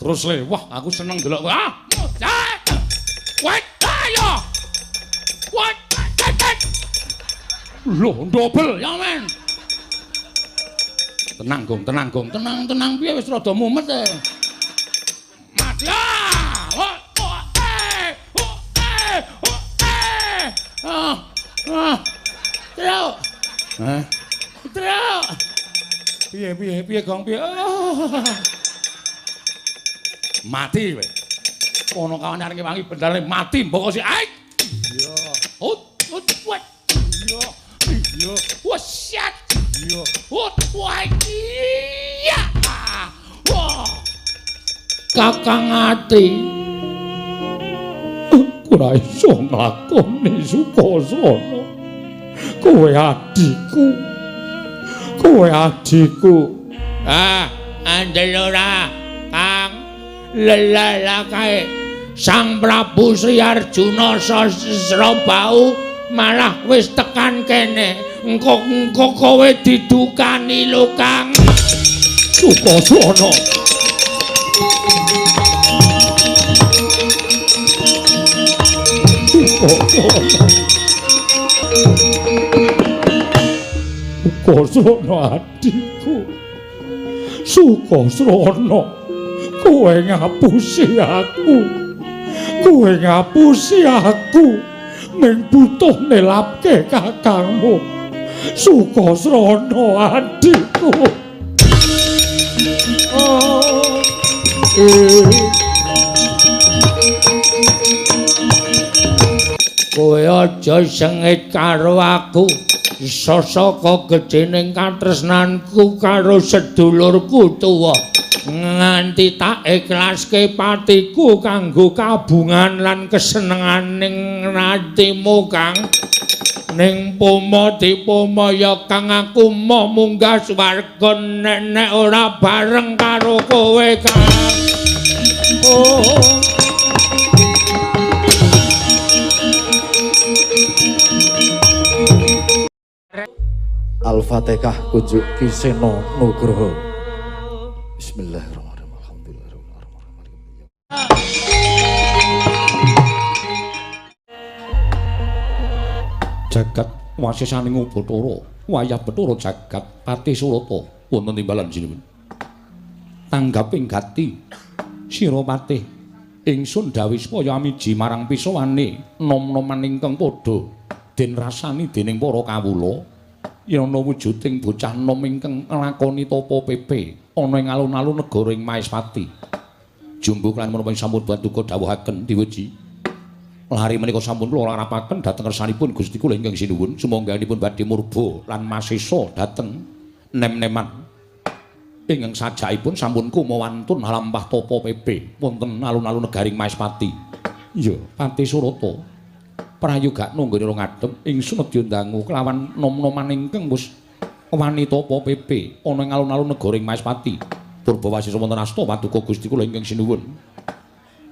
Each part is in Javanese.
Terus le, wah aku seneng delok kowe. Ah. Wah, ayo. Wah, loh, dobel ya men. Tenang Gong, tenang Gong, tenang, tenang piye wis rada mumet e. Mati. Ah. Ah. Ah. Truk. Hah? Truk. Piye piye piye Gong piye. Mati kowe. Ono kawan arep ngewangi bendane mati mbok sik. Iya. Ut ut wet. Iya. Iya. Wah syat. Iya. Ut wah iya. Wah. Kakang ati. Ora iso nglakoni Sukasana. Kowe adikku. Kowe adikku. Ah, andel ora, Kang. Lelala kae Sang Prabu Sri Arjuna Sasrabau malah wis tekan kene. Engko-engko kowe didukani lho, Kang. Sukasana. Sukasana adikku. Sukasana, kowe ngapusi aku. Kowe ngapusi aku. Ming butuh nelapke kakangmu. Sukasana adikku. Oh. Kowe aja sengit karo aku. Sasaka gedhening katresnanku karo sedulurku tuwa. Nganti tak ikhlaske patiku kanggo kabungan lan kesenenganing atimu, Kang. Ning pomo dipomo ya Kang, aku moh munggah swarga nek ora bareng karo kowe, Kang. Oh. Al-Fatihah kunjuk Ki Seno Nugroho. Bismillahirrahmanirrahim. Alhamdulillahirrahmanirrahim. Jagat wasisaning Bathara, wayah Bathara jagat Patih Surata wonten timbalan sinuwun. Tanggaping gati sira Patih ingsun dawuh supaya amiji marang pisawane nom-noman ingkang padha den rasani dening para kawula. Yen ana wujuding bocah nom ingkang nglakoni tapa pepe ana ing alun-alun negara ing Maespati. Jumbuh lan menapa sampun paduka dawuhaken diwuji. Lari menika sampun kula larapaken dhateng kersanipun Gusti kula ingkang sinuwun, sumangganipun badhe murba lan masesa dhateng nem-neman. Ingkang sajakipun sampun kumawantun lampah tapa pepe wonten alun-alun negaring Maespati. Iya, Patih Surata. Prayogakno nggone ora ngadep ingsun nedya ndangu kelawan nom-noman ingkang wis wani tapa pepe ana ing alun-alun negara ing Maespati. Purbawasisa wonten asta paduka Gusti kula ingkang sinuwun.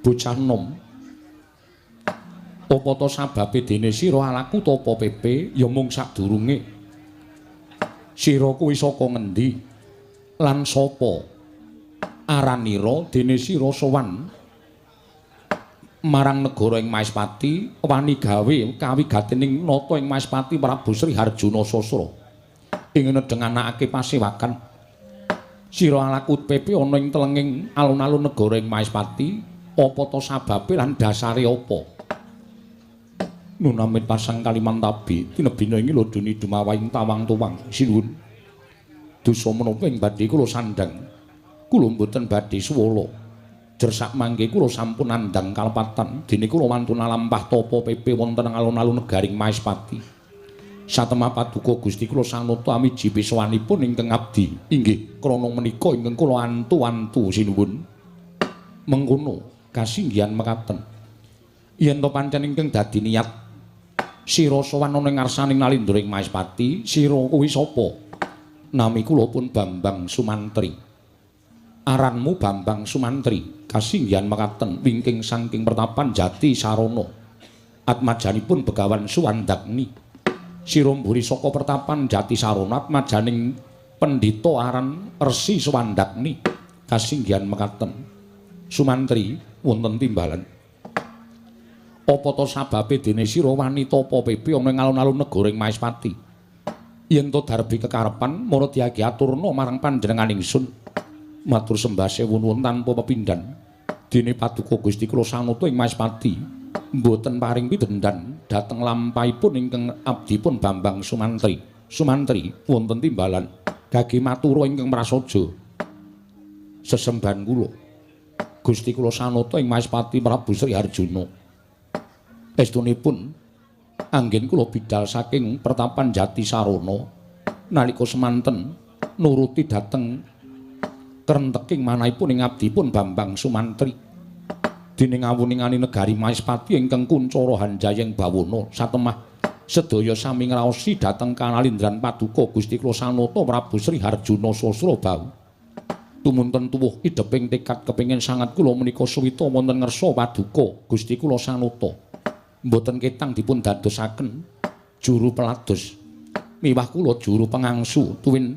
Bocah nom, apa ta sababe dene sira alaku tapa pepe ya mung sadurunge sira kuwi saka ngendi lan sapa aranira dene sira sowan marang negara ing Maespati wani gawe kawigatening nata ing Maespati Prabu Sri Harjuna Sasra ing nedhenganake pasewakan sira alaku pepe ana ing telenging alun-alun negara ing Maespati apa ta sababe lan dasare apa? Nunamit pasang Kalimantabi tinebina ing lodoni dumawahing tawang tuwang sinuwun dosa menapa ing badhe kula sandhang kula mboten badhe suwala. Jersak mangke kula sampun nandhang kalepatan dene kula wantun lampah tapa pepe wonten alun-alun negaring Maespati. Satemah paduka Gusti kula sanata amiji pisawanipun ingkang abdi inggih krana menika ingkang kula antu-antu sinuwun. Mengkono kasinggihan mekaten. Yen to pancen ingkang dadi niat sira sowan ana ing ngarsaning Nalindra ing Maespati, sira kuwi sapa? Nami kula pun Bambang Sumantri. Aranmu Bambang Sumantri, kasinggihan mekaten wingking saking pertapan Jati Sarana. Atmajanipun Begawan Suwandagni. Sira mburi saka pertapan Jati Sarana atmajaning pendhita aran Resi Suwandagni, kasinggihan mekaten. Sumantri wonten timbalan. Apa to sababe dene sira wani tapa pepe ana ing alun-alun negara ing Maespati? Yen to darbi kekarepan mara diagi aturna marang panjenengan ingsun. Matur sembah sewun tanpa pepindhan. Dene paduka Gusti kula sanata ing Maespati mboten paring pidhendan dhateng lampahipun ingkang abdipun Bambang Sumantri. Sumantri wonten timbalan gage matura ingkang prasaja. Sesembahan kula Gusti kula sanata ing Maespati Prabu Sri Harjuna. Estunipun anggen kula bidal saking pertapan Jati Sarana nalika semanten nuruti dhateng krenteking manahipun ing abdipun Bambang Sumantri. Dening awuningani negari Maespati ingkang kuncara hanjayeng bawana satemah sedaya sami ngraosi dhateng kanalindran paduka Gusti kula sanata Prabu Sri Harjuna Sasrabahu. Tumunten tuwuh idheping tekad kepengin sanget kula menika suwita wonten ngersa paduka Gusti kula sanata. Mboten ketang dipun dadosaken juru pelados miwah kula juru pengangsu tuwin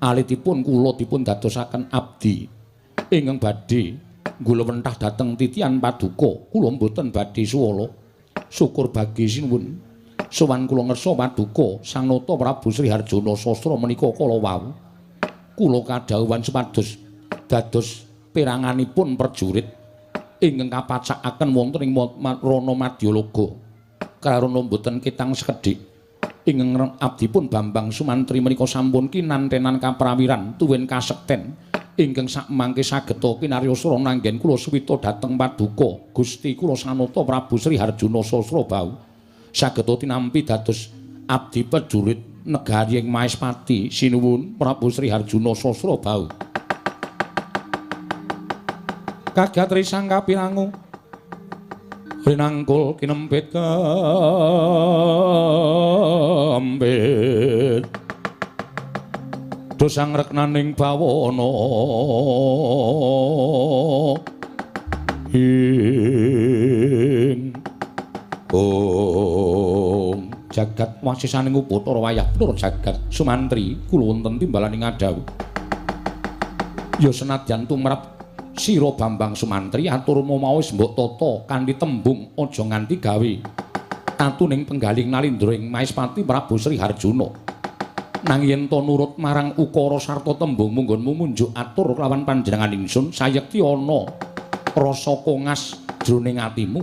alitipun kula dipun dadosaken abdi ingkang badhe nggulawentah dhateng titian paduka. Kula mboten badhe suwala. Syukur bagi sinuwun sowan kula ngersa paduka Sang Nata Prabu Sri Harjuna Sastra menika kala wau kula kadhawuhan supados dados peranganipun prajurit ingkang kapacakaken wonten ing Rana Madyalaga. Karana mboten ketang sekedhik ingkang abdipun Bambang Sumantri menika sampun kinantenan kaprawiran tuwin kasekten ingkang sakmangke sageta kinarya srana anggen kula suwita dhateng paduka Gusti kula sanata Prabu Sri Harjuna Sasrabahu sageta tinampi dados abdi prajurit negari ing Maespati. Sinuwun Prabu Sri Harjuna Sasrabahu. Kagat risang kapirangu rinangkul kinempit kempit dosang reknaning bawana ing om jagat wasisaning upatara wayah blur jagat. Sumantri kula wonten timbalan ing ngadhawuh. Ya senadyan tumrap sira Bambang Sumantri aturmu mau wis mbok tata kanthi tembung aja nganti gawe tatuning penggaling nalindra ing Maespati Prabu Sri Harjuna. Nang yen to nurut marang ukara sarta tembung munggonmu munjuk atur kelawan panjenengan ingsun sayekti ana rasa kongas jroning atimu.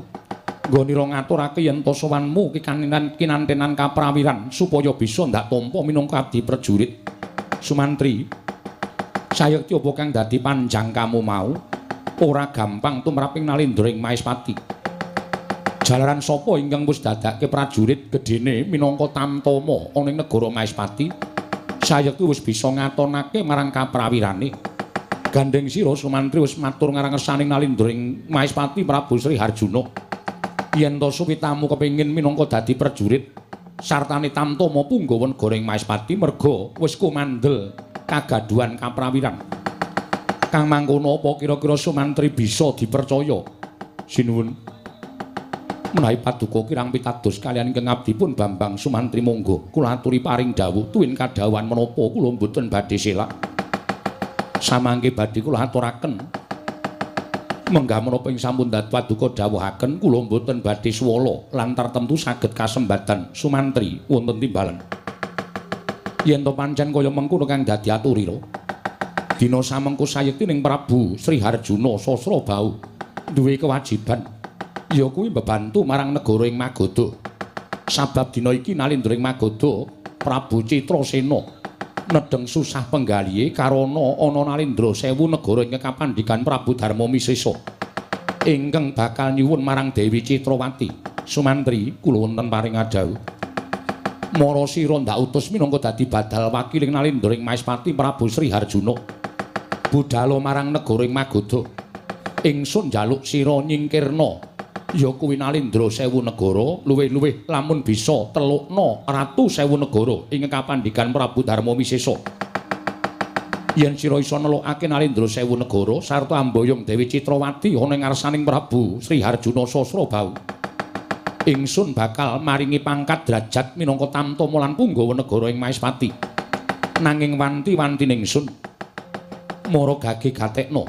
Nggonira ngaturake yen to sowanmu kinantenan kaprawiran supaya bisa ndak tampa minangka abdi prajurit. Sumantri sayekti apa kang dadi panjang kamu mau ora gampang tumraping nalindra ing Maespati. Jalaran sapa ingkang wis dadake prajurit gedene minangka tamtama ana ing negara Maespati sayekti wis bisa ngatonake marang kaprawirane. Gandeng sira Sumantri wis matur ngarang ngersaning nalindra ing Maespati Prabu Sri Harjuna. Yen to suwitamu kepengin minangka dadi prajurit sartane tamtama punggawa negara ing Maespati merga wis kumandel kagaduhan kaprawiran. Kang mangkono apa kira-kira Sumantri bisa dipercaya? Sinuwun. Menawi paduka kirang pitados kaliyan ingkang abdipun Bambang Sumantri monggo kula aturi paring dawuh tuwin kadhawuhan menapa kula mboten badhe selak. Samangke badhe kula aturaken menggah menapa ing sampun paduka dawuhaken kula mboten badhe suwala lan tartemtu saged kasembadan. Sumantri wonten timbalan. Yen to pancen kaya mengkono kang dadi aturira dina samengko sayekti ning Prabu Sri Harjuna Sasrabahu duwe kewajiban ya kuwi mbebantu marang negara ing Magadha. Sabab dina iki nalindra ing Magadha Prabu Citrasena nedheng susah penggalihe karana ana nalindra sewu negara ing kapandikan Prabu Darmamisesa ingkang bakal nyuwun marang Dewi Citrawati. Sumantri kula wonten paring adhawuh. Mara sira ndak utus minangka dadi badal wakiling nalindra ing Maespati Prabu Sri Harjuna. Budhala marang negara ing Magadha. Ingsun njaluk sira nyingkirna ya kuwi nalindra sewu negara luwih-luwih lamun bisa telukna ratu sewu negara ing kapandikan Prabu Darmamisesa. Yen sira iso nelokake nalindra sewu negara sarta amboyong Dewi Citrawati ana ing ngarsaning Prabu Sri Harjuna Sasrabahu, ingsun bakal maringi pangkat derajat minangka tamtama lan punggawa negara ing Maespati. Nanging wanti-wantine ingsun mara gage gatekna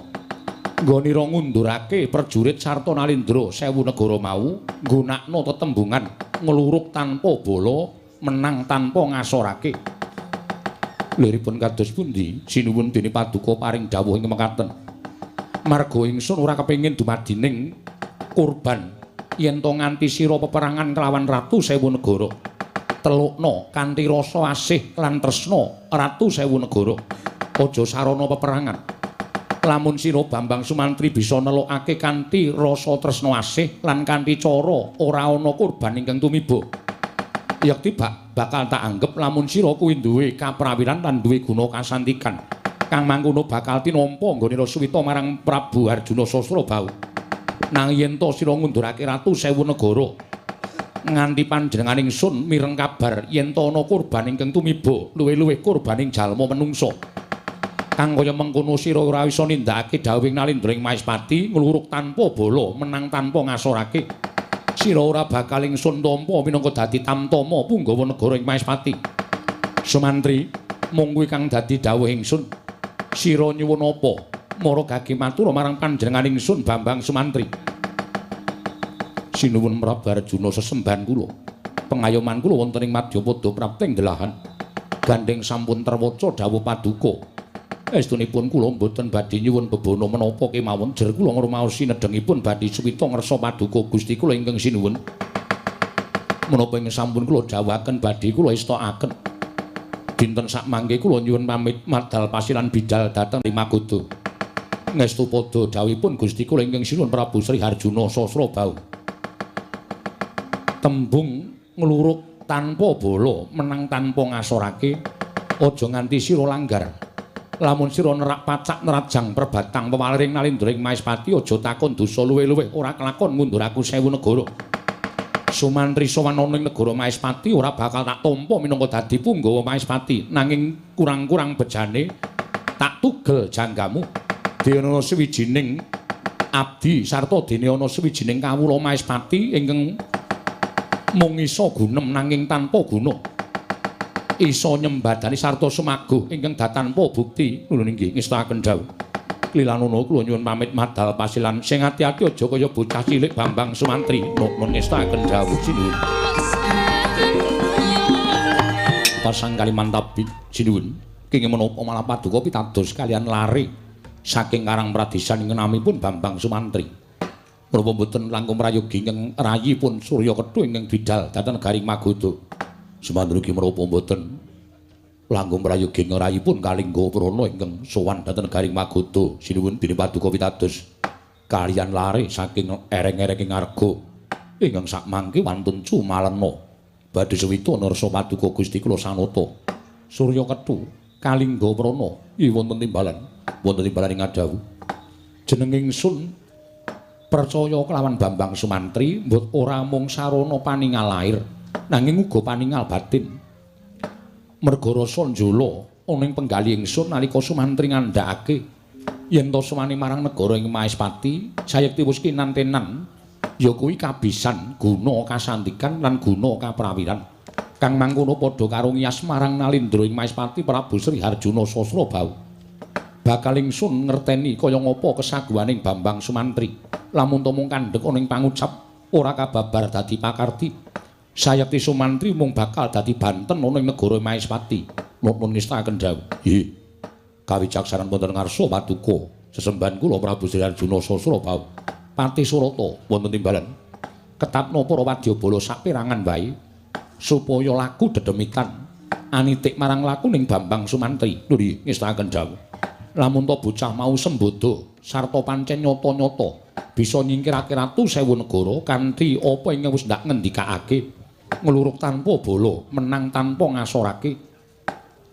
Nggonira ngundurake prajurit sarta Nalindra sewu negara mau nggunakna tetembungan ngluruk tanpa bala, menang tanpa ngasorake. Liripun kados pundi? Sinuwun dene paduka paring dawuh ing mekaten. Marga ingsun ora kepengin dumadining kurban yen to nganti sira peperangan kelawan Ratu Sewu Negara. Telukna kanthi rasa asih lan tresna Ratu Sewu Negara. Aja sarana peperangan. Lamun sira Bambang Sumantri bisa nelokake kanthi rasa tresna asih lan kanthi cara ora ana kurban ingkang tumiba, yekti bakal tak anggep lamun sira kuwi duwe kaprawiran lan duwe guna kasantikan. Kang mangkono bakal tinampa nggonira suwita marang Prabu Arjuna Sasrabahu. Nang yen to sira ngundurake Ratu Sewu Negara nganti panjenengan ingsun mireng kabar yen to ana kurban ingkang tumiba, luwih-luwih kurbaning jalma menungsa. Kang kaya mengkono sira ora isa nindakake dawuhing Nalindra ing Maespati ngluruk tanpa bala, menang tanpa ngasorake. Sira ora bakal ingsun tampa minangka dadi tamtama punggawa negara ing Maespati. Sumantri, mung kuwi kang dadi dawuh ingsun. Sira nyuwun apa? Mara gage matur marang panjenengan ingsun Bambang Sumantri. Sinuwun Prabu Arjuna sesembahan kula. Pengayoman kula wonten ing Madyapada prapting delahan. Gandheng sampun terwaca dawuh paduka. Estunipun kula mboten badhe nyuwun bebana menapa kemawon, jer kula ngrumaosi nedengipun badhe suwita ngersa paduka Gusti kula ingkang sinuwun. Menapa ingkang sampun kula dawuhaken badhe kula estokaken. Dinten sakmangke kula nyuwun pamit madal pasilan bidal dhateng Magoda. Ngestu padha dawuhipun Gusti kula ingkang sinuwun Prabu Sri Harjuna Sasrabahu. Tembung ngluruk tanpa bala, menang tanpa ngasorake, aja nganti sira langgar. Lamun sira nerak pacak nerajang perbatang pewaling Nalindra ing Maespati, aja takon dosa luwih-luwih ora kelakon ngunduraku sewu negara. Sumantri sowan ana ing negara Maespati ora bakal tak tampa minangka dadi punggawa Maespati, nanging kurang-kurang bejane tak tugel janggamu. Dene ana sawijining abdi sarta dene ana sawijining kawula Maespati ingkang mung isa gunem nanging tanpa guna. Isa nyembadani sarta sumaguh ingkang datanpa bukti. Lho inggih ngestakaken dawuh. Klilanana kula nyuwun pamit madal pasilan. Sing ati-ati aja kaya bocah cilik Bambang Sumantri. Nuwun ngestakaken dawuh sinuwun. Pasang Kalimantabi sinuwun. Kenging menapa malah paduka pitados kalian lare saking Karang Pradisan ingkang namipun Bambang Sumantri. Menapa mboten langkung prayogi ingkang rayipun Surya Kethu ingkang bidal dhateng negaring Magoda. Sumantri ugi menapa mboten langkung prayogi rayipun Kalingga Prana ingkang sowan dhateng negaring Magoda. Sinuwun dene paduka pitados kalian lare saking ereng-erenging arga ingkang sakmangke wantun cumalena badhe suwita narsa paduka Gusti kula sanata. Surya Kethu Kalingga Prana iki wonten timbalan, wonten timbalan ing ngadhawuh. Jeneng ingsun percaya kelawan Bambang Sumantri mbut ora mung sarana paningal lair, nanging uga paningal batin. Merga rasa njala ana ing penggalih ingsun nalika Sumantri ngandhakake yen to sumane marang negara ing Maespati sayekti wis kinantenan ya kuwi kabisan guna kasantikan lan guna kaprawiran. Kang mangkono padha karo ngiyas marang Nalindra ing Maespati Prabu Sri Harjuna Sasrabahu. Bakal ingsun ngerteni kaya ngapa kesaguhaning Bambang Sumantri. Lamun to mung kandhek ana ing pangucap ora kababar dadi pakarti. Sayekti Sumantri mung bakal dadi banten ana ing negara Maespati. Nuwun ngestakaken dawuh. Nggih. Kawicaksanan wonten ngarsa paduka sesembahan kula Prabu Sri Arjuna Sasrabahu. Pati Surata wonten timbalan. Ketapna para wadyabala saperangan wae supaya laku dedemitan anitik marang lakuning Bambang Sumantri. Lho nggih ngestakaken dawuh. Lamun to bocah mau sembodo sarta pancen nyata-nyata bisa nyingkirake Ratu Sewu Negara kanthi apa ingkang wis ndak ngendikake, ngluruk tanpa bala, menang tanpa ngasorake.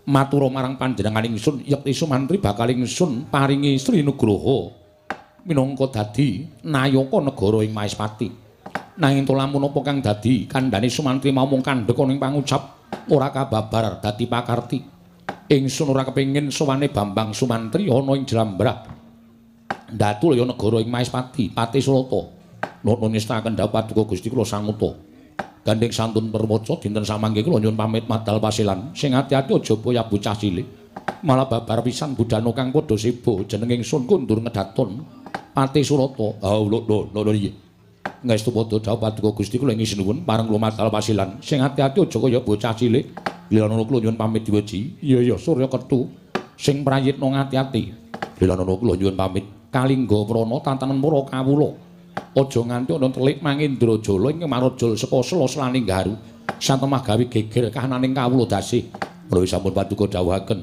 Matura marang panjenengan ingsun yekti Sumantri bakal ingsun paringi Sri Nugroho minangka dadi nayaka negara ing Maespati. Nanging to lamun apa kang dadi kandhane Sumantri mau mung kandhek ana ing pangucap ora kababar dadi pakarti. Ingsun ora kepengin sowane Bambang Sumantri ana ing jlambrah ndatulaya negara ing Maespati, Pati Surata. Nuwun ngestakaken dawuh paduka Gusti kula sanguta. Gandheng santun perwaca dinten samangke kula nyuwun pamit madal pasilan. Sing ati-ati aja boyah bocah cilik. Malah babar pisan budhana kang padha seba jeneng ingsun kundur ngedaton. Patih Surata. Ha lho lho lho iki. Ngestu padha dawuh paduka Gusti kula ing sinuwun pareng kula matal pasilan. Sing ati-ati aja kaya bocah cilik. Lilana kula nyuwun pamit diweji. Iya iya Surya Ketu. Sing prayitna ngati-ati. Lilana kula nyuwun pamit. Kalingga prana tatanen para kawula. Aja nganti ana telik Mangendra Jala ing marajal saka sela-selaning garu. Satemah gawe geger kahananing kawula dasih. Menawi sampun paduka dawuhaken.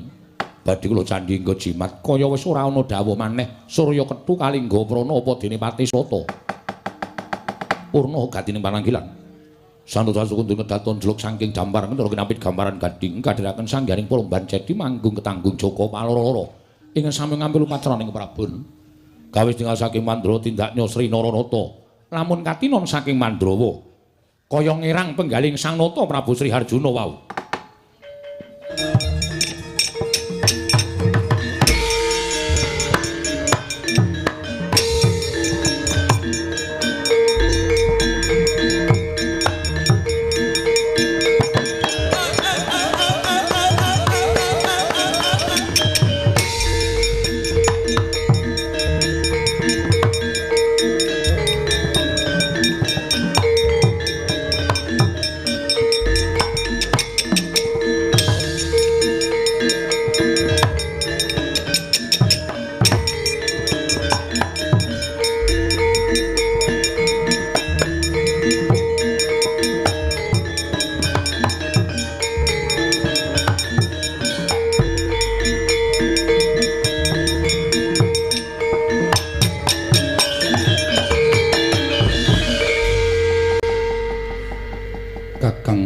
Badhe kula candhi nggo jimat kaya wis ora ana dawuh maneh. Surya Ketu Kalingga prana apa dene Patih Surata. Purna gatining pananggilan. Santosa sukundul kedaton jeluk saking jampar menara kinapit gambaran gading kadhiraken sanggaring Palomban Cedi manggung ketanggung Joko Paloro-loro. Ingkang sami ngambil upacaraning Prabon. Gawe tinggal saking Mandra tindaknya Sri Naranata. Lamun katinon saking Mandrawa kaya ngirang penggaling Sang Nata Prabu Sri Harjuna wau.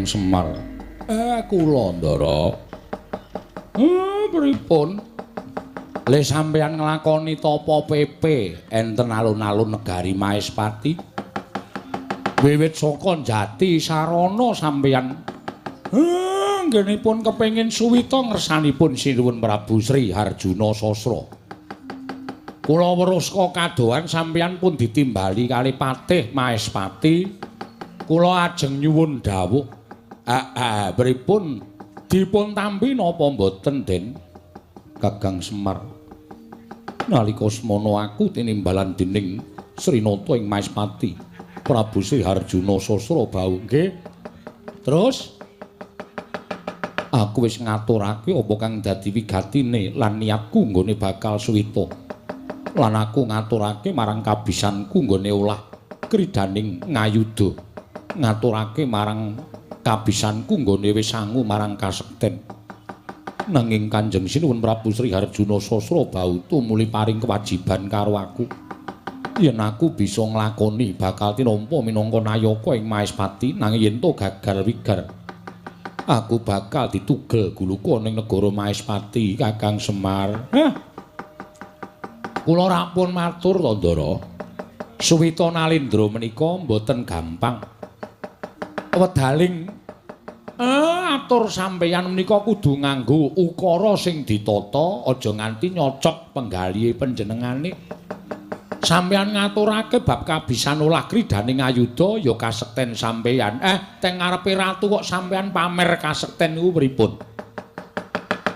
Semar. Kula Ndara. Pripun? Le sampeyan nglakoni tapa pepe enten alun-alun negari Maespati. Wiwit saka jati sarana sampeyan anggenipun kepengin suwita ngersanipun Sinuwun Prabu Sri Harjuna Sasra. Kula weruh saka kadohan sampeyan pun ditimbali kali Patih Maespati. Kula ajeng nyuwun dawuh. Pripun dipun tampi napa mboten Den Kakang Semar? Nalika semana aku tinimbalan dening Srinata ing Maespati Prabu Sri Harjuna Sasra bau nggih. Terus aku wis ngaturake apa kang dadi wigatine lan niatku nggone bakal suwita. Lan aku ngaturake marang kabisanku nggone olah kridaning ngayuda. Ngaturake marang kabisanku nggone wis sangu marang kasekten. Nanging Kanjeng Sinuwun Prabu Sri Harjuna Sasra bautu muli paring kewajiban karo aku. Yen aku bisa nglakoni bakal tinampa minangka nayaka ing Maespati, nanging yen to gagal wigar, aku bakal ditugel guluku ning negara Maespati, Kakang Semar. Hah. Kula rapun matur to, Ndara. Suwita Nalindra menika mboten gampang. Wedaling atur sampeyan menika kudu nganggo ukara sing ditata, aja nganti nyocok penggalihe panjenengane. Sampeyan ngaturake bab kabisan olah kridaning ayuda ya kasekten sampeyan. Teng ngarepe ratu kok sampeyan pamer kasekten niku pripun?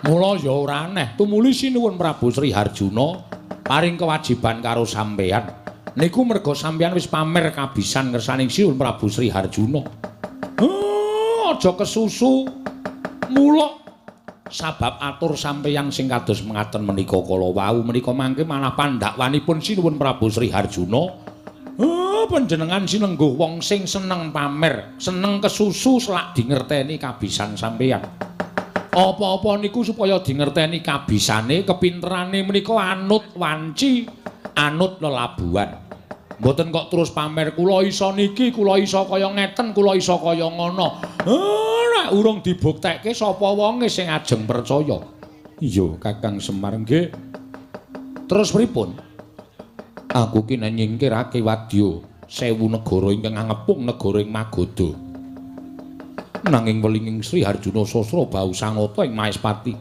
Mula ya ora aneh tumuli Sinuwun Prabu Sri Harjuna paring kewajiban karo sampeyan. Niku merga sampeyan wis pamer kabisan ngersaning Sinuwun Prabu Sri Harjuna. Aja kesusu muluk sabab atur sampeyan sing kados mengaten menika kala wau menika mangke malah pandhakwanipun Sinuwun Prabu Sri Harjuna. Panjenengan sinengguh wong sing seneng pamer, seneng kesusu selak dingerteni kabisan sampeyan. Apa-apa niku supaya dingerteni kabisane, kepinterane menika anut wanci, anut lelabuhan. Mboten kok terus pamer kula iso niki, kula iso kaya ngeten, kula iso kaya ngono. Nek urung dibuktekke sapa wonge sing ajeng percaya. Iya, Kakang Semar nggih. Terus pripun? Aku ki nyingkirake wadya 1000 negara ingkang ngepung negara ing Magadha. Nanging welinging Sri Harjuna Sasra bau sanata ing Maespati.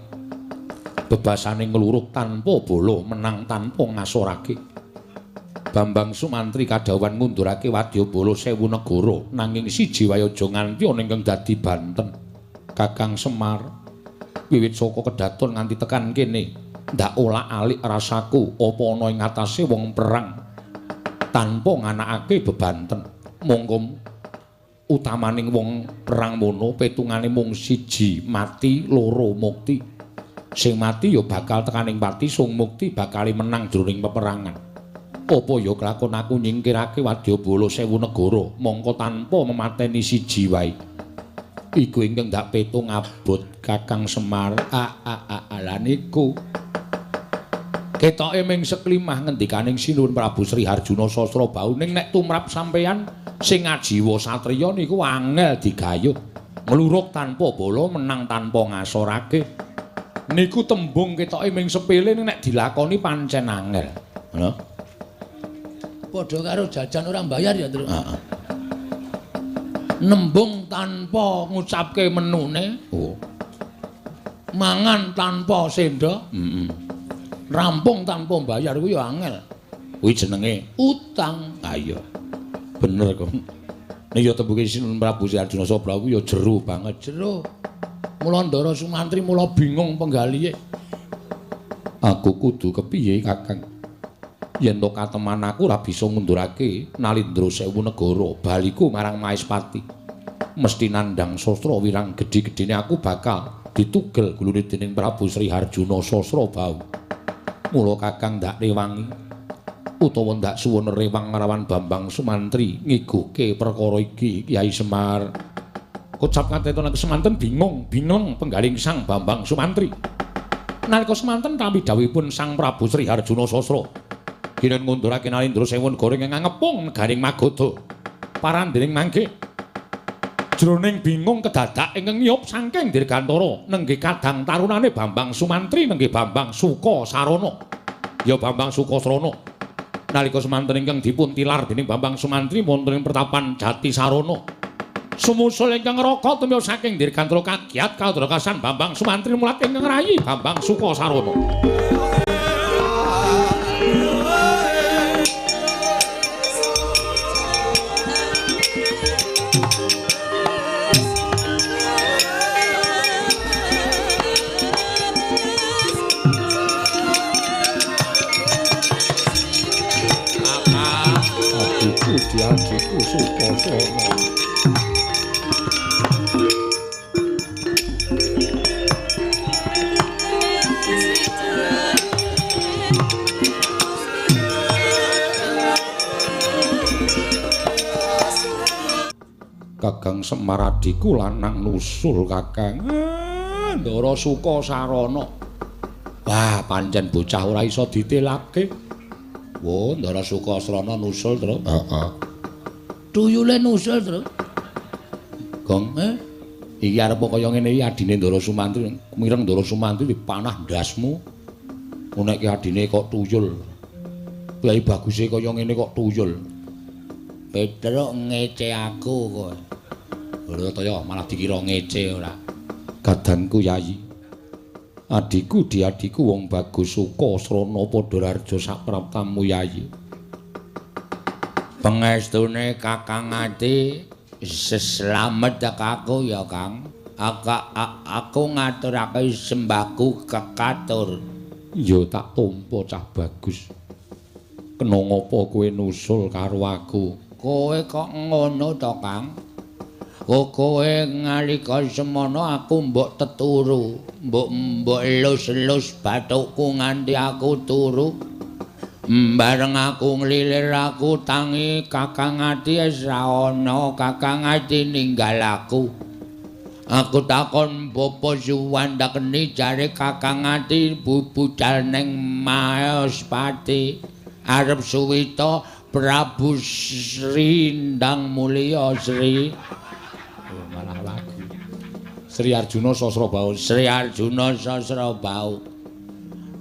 Bebasane ngluruk tanpa bala, menang tanpa ngasorake. Bambang Sumantri kadhawuhan ngundurake wadya bala 1000 negara, nanging siji wae aja nganti ana ingkang dadi banten. Kakang Semar, wiwit saka kedaton nganti tekan kene, ndak olak-alik rasaku apa ana ing atase wong perang Tanpa nganakake bebanten. Mongko utamaning wong perang mono petungane mung siji mati, loro mukti. Sing mati ya bakal tekaning pati, sing mukti bakal menang jroning peperangan. Apa ya kelakon aku nyingkirake wadyabala 1000 negara mongko tanpa memateni siji wae. Iku ingkang ndak petung abot Kakang Semar. Lha niku ketoke ming seklimah ngendikaning Sinuwun Prabu Sri Harjuna Sasrabahu, ning nek tumrap sampeyan sing ajiwa satriya niku angel digayuh. Ngluruk tanpa bala, menang tanpa ngasorake. Niku tembung ketoke ming sepele, ning nek dilakoni pancen angel. Ngono. Padha karo jajan ora mbayar ya, Truk. Heeh. Nembung tanpa ngucapke menune. Oh. Mangan tanpa sendok. Heeh. Rampung tanpa mbayar kuwi ya angel. Kuwi jenenge utang. Ha iya. Bener kok. Nek ya tembuke Sinuwun Prabu Sri Arjuna Sasrabahu ya jero banget. Jero. Mula Ndara Sumantri mula bingung penggalihe. Aku kudu kepiye, Kakang? Yen to kateman aku ora bisa ngundurake Nalindra 1000 negara, baliku marang Maespati. Mesti nandhang sastra wirang gedhe-gedhene aku bakal ditugel gulune dening Prabu Sri Harjuna Sasrabahu. Mula Kakang ndak rewangi utawa ndak suwun rewang nglawan Bambang Sumantri ngiguke perkara iki Kyai Semar. Kocap kateton aku semanten bingung, bingung penggaling Sang Bambang Sumantri. Nalika semanten tampi dawuhipun Sang Prabu Sri Harjuna Sasra, kinen ngundurake Nalindra 1000 negara ingkang ngepung negaring Magadha. Parandening mangke jroning bingung kedadak ingkang ngiyup saking Dirgantara nenggih kadang tarunane Bambang Sumantri nenggih Bambang Sukasarana. Ya Bambang Sukasrana. Nalika semanten ingkang dipun tilar dening Bambang Sumantri wonten ing pertapan Jatisarana. Sumusul ingkang ngraka tumiyos saking Dirgantara kagiat kadrakasan Bambang Sumantri mulat ingkang ngrayi Bambang Sukasarana. Adikku diadikku Sukasrana. Kakang Semar adikku lanang nusul Kakang. Ndara Sukasarana. Wah, pancen bocah ora iso ditelake. Wo, Ndara Sukasrana nusul, Truk. Heeh. Tuyule nusul, Truk. Gong, iki arep kaya ngene iki adine Ndara Sumantri. Mireng Ndara Sumantri dipanah ndasmu. Nek ki adine kok tuyul. Kyai baguse kaya ngene kok tuyul. Petruk ngece aku kowe. Ora to ya, malah dikira ngece ora. Kadangku Yayi. Adikku diadikku wong bagus Sukasrana padha raja sapraptamu Yayi. Pengestune Kakang Ati seslamet aku ya Kang. Aku ngaturake sembahku kekatur. Ya tak tampa cah bagus. Kena ngapa kowe nusul karo aku? Kowe kok ngono to Kang? Kowe ngalika semono aku mbok teturu, mbok elus-elus bathukku nganti aku turu. Bareng aku nglilir aku tangi Kakang Ati wis ra ana, Kakang Ati ninggal aku. Aku takon Bapa Suwandakeni jare Kakang Ati budal ning Maespati arep suwita Prabu Sri Ndang Mulya Sri. Oh, malah lagu. Sri Arjuna Sasrabahu. Sri Arjuna Sasrabahu.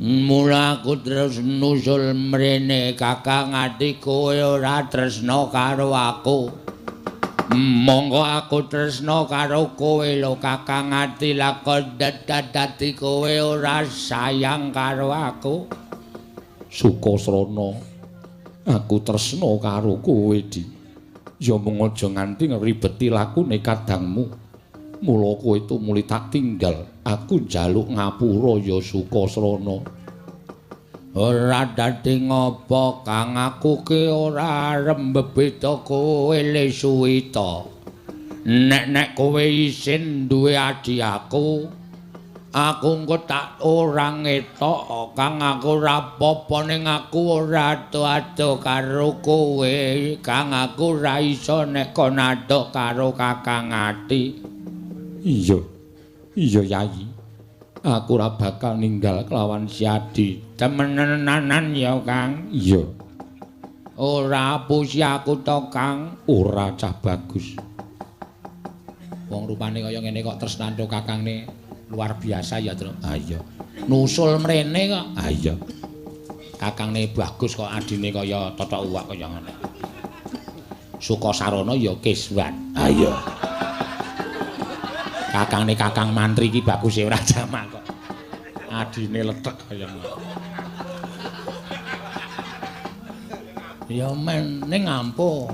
Mula aku terus nusul mrene Kakang Ati kowe ora tresna karo aku. Monggo aku tresna karo kowe lho Kakang Ati, lakon dadi kowe ora sayang karo aku. Sukasrana, aku tresna karo kowe, Di. Ya mung aja nganti ngribeti lakune kadangmu. Mula kowe tumuli tak tinggal, aku njaluk ngapura ya Sukasrana. Ora dadi ngopo Kang, aku ki ora arep mbebeda kowe le Suwita. Nek-nek kowe isin duwe adi aku, aku engko tak ora ngetok Kang, aku ora apa-apa ning aku ora ado-ado karo kowe Kang, aku ora iso nek kon adok karo Kakang Ati. Iya. Iya Yayi. Aku ora bakal ninggal kelawan si Adi. Temenanan ya Kang. Iya. Ora apusi aku to Kang. Ora cah bagus. Wong rupane kaya ngene kok tresnanto kakangne luar biasa ya, Tru. Ha iya. Nusul mrene kok. Ha iya. Kakangne bagus kok adine kaya totok uwak kaya ngene. Sukasarana ya kiswan. Ha iya. Kakangne Kakang Mantri iki baguse ora jamak kok. Adine lethek kaya ngono. Ya men ning ampuh.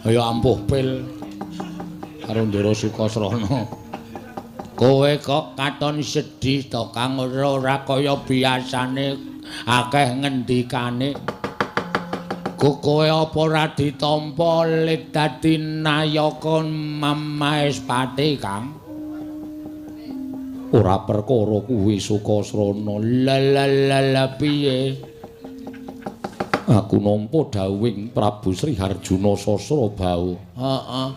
Ya ampuh pil karo Ndara Sukasrana. Kowe kok katon sedih to Kang, ora kaya biasane akeh ngendikane. Kowe apa ora ditampa le dadi nayaka Maespati Kang? Ora perkara kuwi Sukasrana. La la la la piye? Aku nampa dawuhing Prabu Sri Harjuna Sasrabahu. Heeh.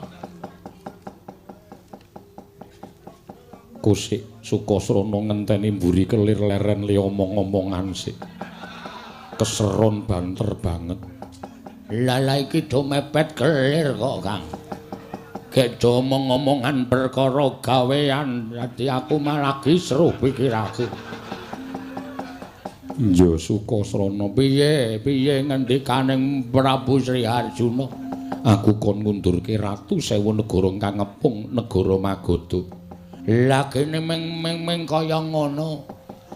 Kusik Sukasrana ngenteni mburi kelir leren le omong-omongan sik. Keseron banter banget. Lah lah iki do mepet kelir kok Kang. Gek do omong-omongan perkara gawean, dadi aku malah kisruh pikirake. Iya Sukasrana, piye piye ngendikaning Prabu Sri Harjuna? Aku kon ngundurke ratu sewu negara kang ngepung negara Magadha. Lah kene meng kaya ngono.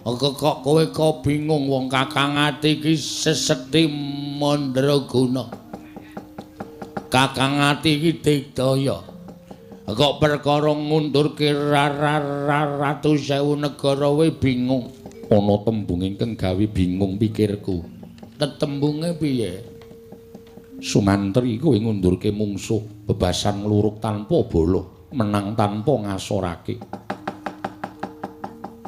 Kok kowe kok bingung wong Kakang Ati iki sesekti mandraguna. Kakang Ati iki digdaya. Kok perkara ngundurke ratu sewu negara we bingung. Ana tembung ingkang gawe bingung pikirku. Tetembunge piye? Sumantri kowe ngundurke mungsuh bebasan ngluruk tanpa bala, menang tanpa ngasorake.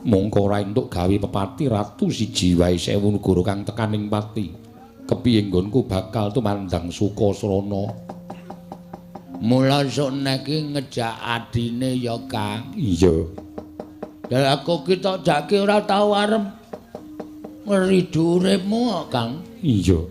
Mongko ora entuk gawe pepati ratu siji wae sewu negara kang tekaning pati. Kepiye nggonku bakal tumandang Sukasrana? Mula sok nek ngejak adine ya Kang. Iya. Lah aku ki tok jake ora tau arep ngridu uripmu kok Kang. Iya.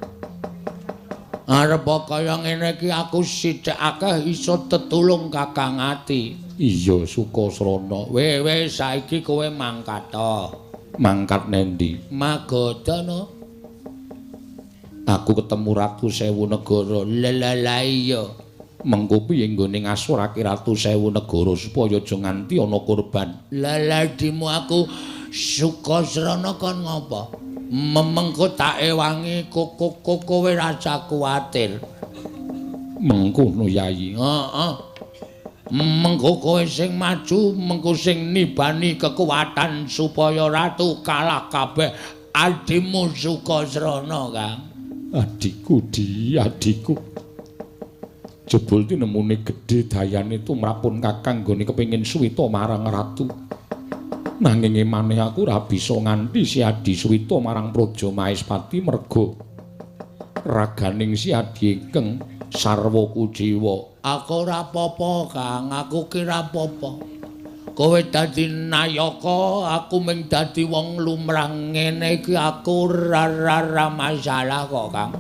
Arep kaya ngene iki aku sithik akeh iso tetulung Kakang Ati. Iya Sukasrana. Weh saiki kowe mangkat to. Mangkat nendi? Magadha no. Aku ketemu Ratu Sewu Negara. Lah lah iya. Mengko piye nggone ngasurake Ratu Sewu Negara supaya aja nganti ana korban. Lah lah dimu aku Sukasrana kon ngopo? Memengko tak ewangi kowe rasa kuwatir. Mengkono Yayi. Heeh. Mengko kowe sing maju, mengko sing nibani kekuatan supaya ratu kalah kabeh adimu Sukasrana, Kang. Adikku, di adikku. Jebul tinemune gedhe dayane tumrapun Kakang nggone kepengin suwita marang ratu. Nanging emane aku ora bisa nganti si Adi suwita marang Praja Maespati merga raganing si Adi ingkang sarwa kuciwa. Aku ora apa-apa, Kang. Aku ki ora apa-apa. Kowe dadi nayaka, aku mung dadi wong lumrah ngene iki aku ora masalah kok, Kang.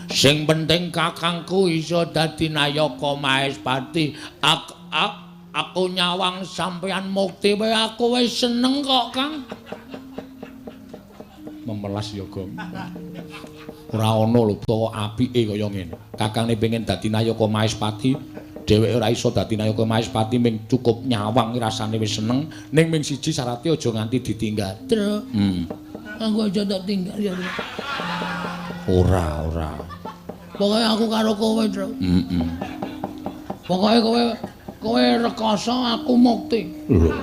Sing penting kakangku iso dadi nayaka Maespati. Aku nyawang sampeyan mukti wae aku wis seneng kok, Kang. Memelas ya, Gong. Ora ana lho bawa apike kaya ngene. Kakangne pengen dadi nayaka Maespati, dheweke ora iso dadi nayaka Maespati ming cukup nyawang rasane wis seneng. Ning ming siji syarate aja nganti ditinggal. Tru. Aku aja tak tinggal ya. Ora, ora. Pokoke aku karo kowe, Tru. Heeh. Pokoke kowe rekoso aku mukti. Lho.